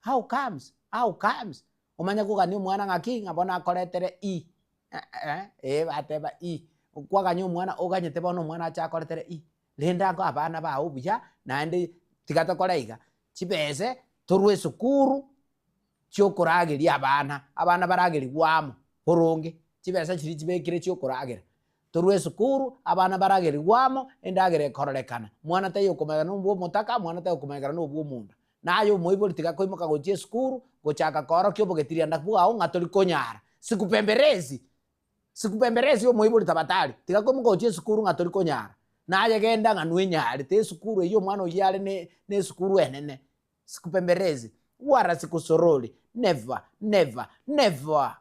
how comes, how comes? Omanye kogania omwana ng'aki ng'a bono akoretere i, eh bateba i, kwaganya omwana oganyete bono omwana ache akoretere i, rende ago abana bao buya naende tiga tokore iga, chibese torwe esukuru chiokorageria abana, abana baragerigwe amo boronge, chibesa chiria chibekire chiokoragera, torwe esukuru abana baragerigwe amo, endagera ekororekana, mwana taiyo okomanyekana na obwa omotaka, mwana taiyo okomanyekana na obwa omonda. Naye omoibori tiga koimoka gochia esukuru, gochaka koorokia obogetirianda bwao ng'a tori konyara, sikupemberezi. Sikupemberezi omoibori tabatari, tiga koimoka gochia esukuru ng'a tori konyara. Naye genda ng'a nwenyarete esukuru eyio omwana oyio are ne ne esukuru enene. Sikupemberezi, wala sikusorori, never, never, never!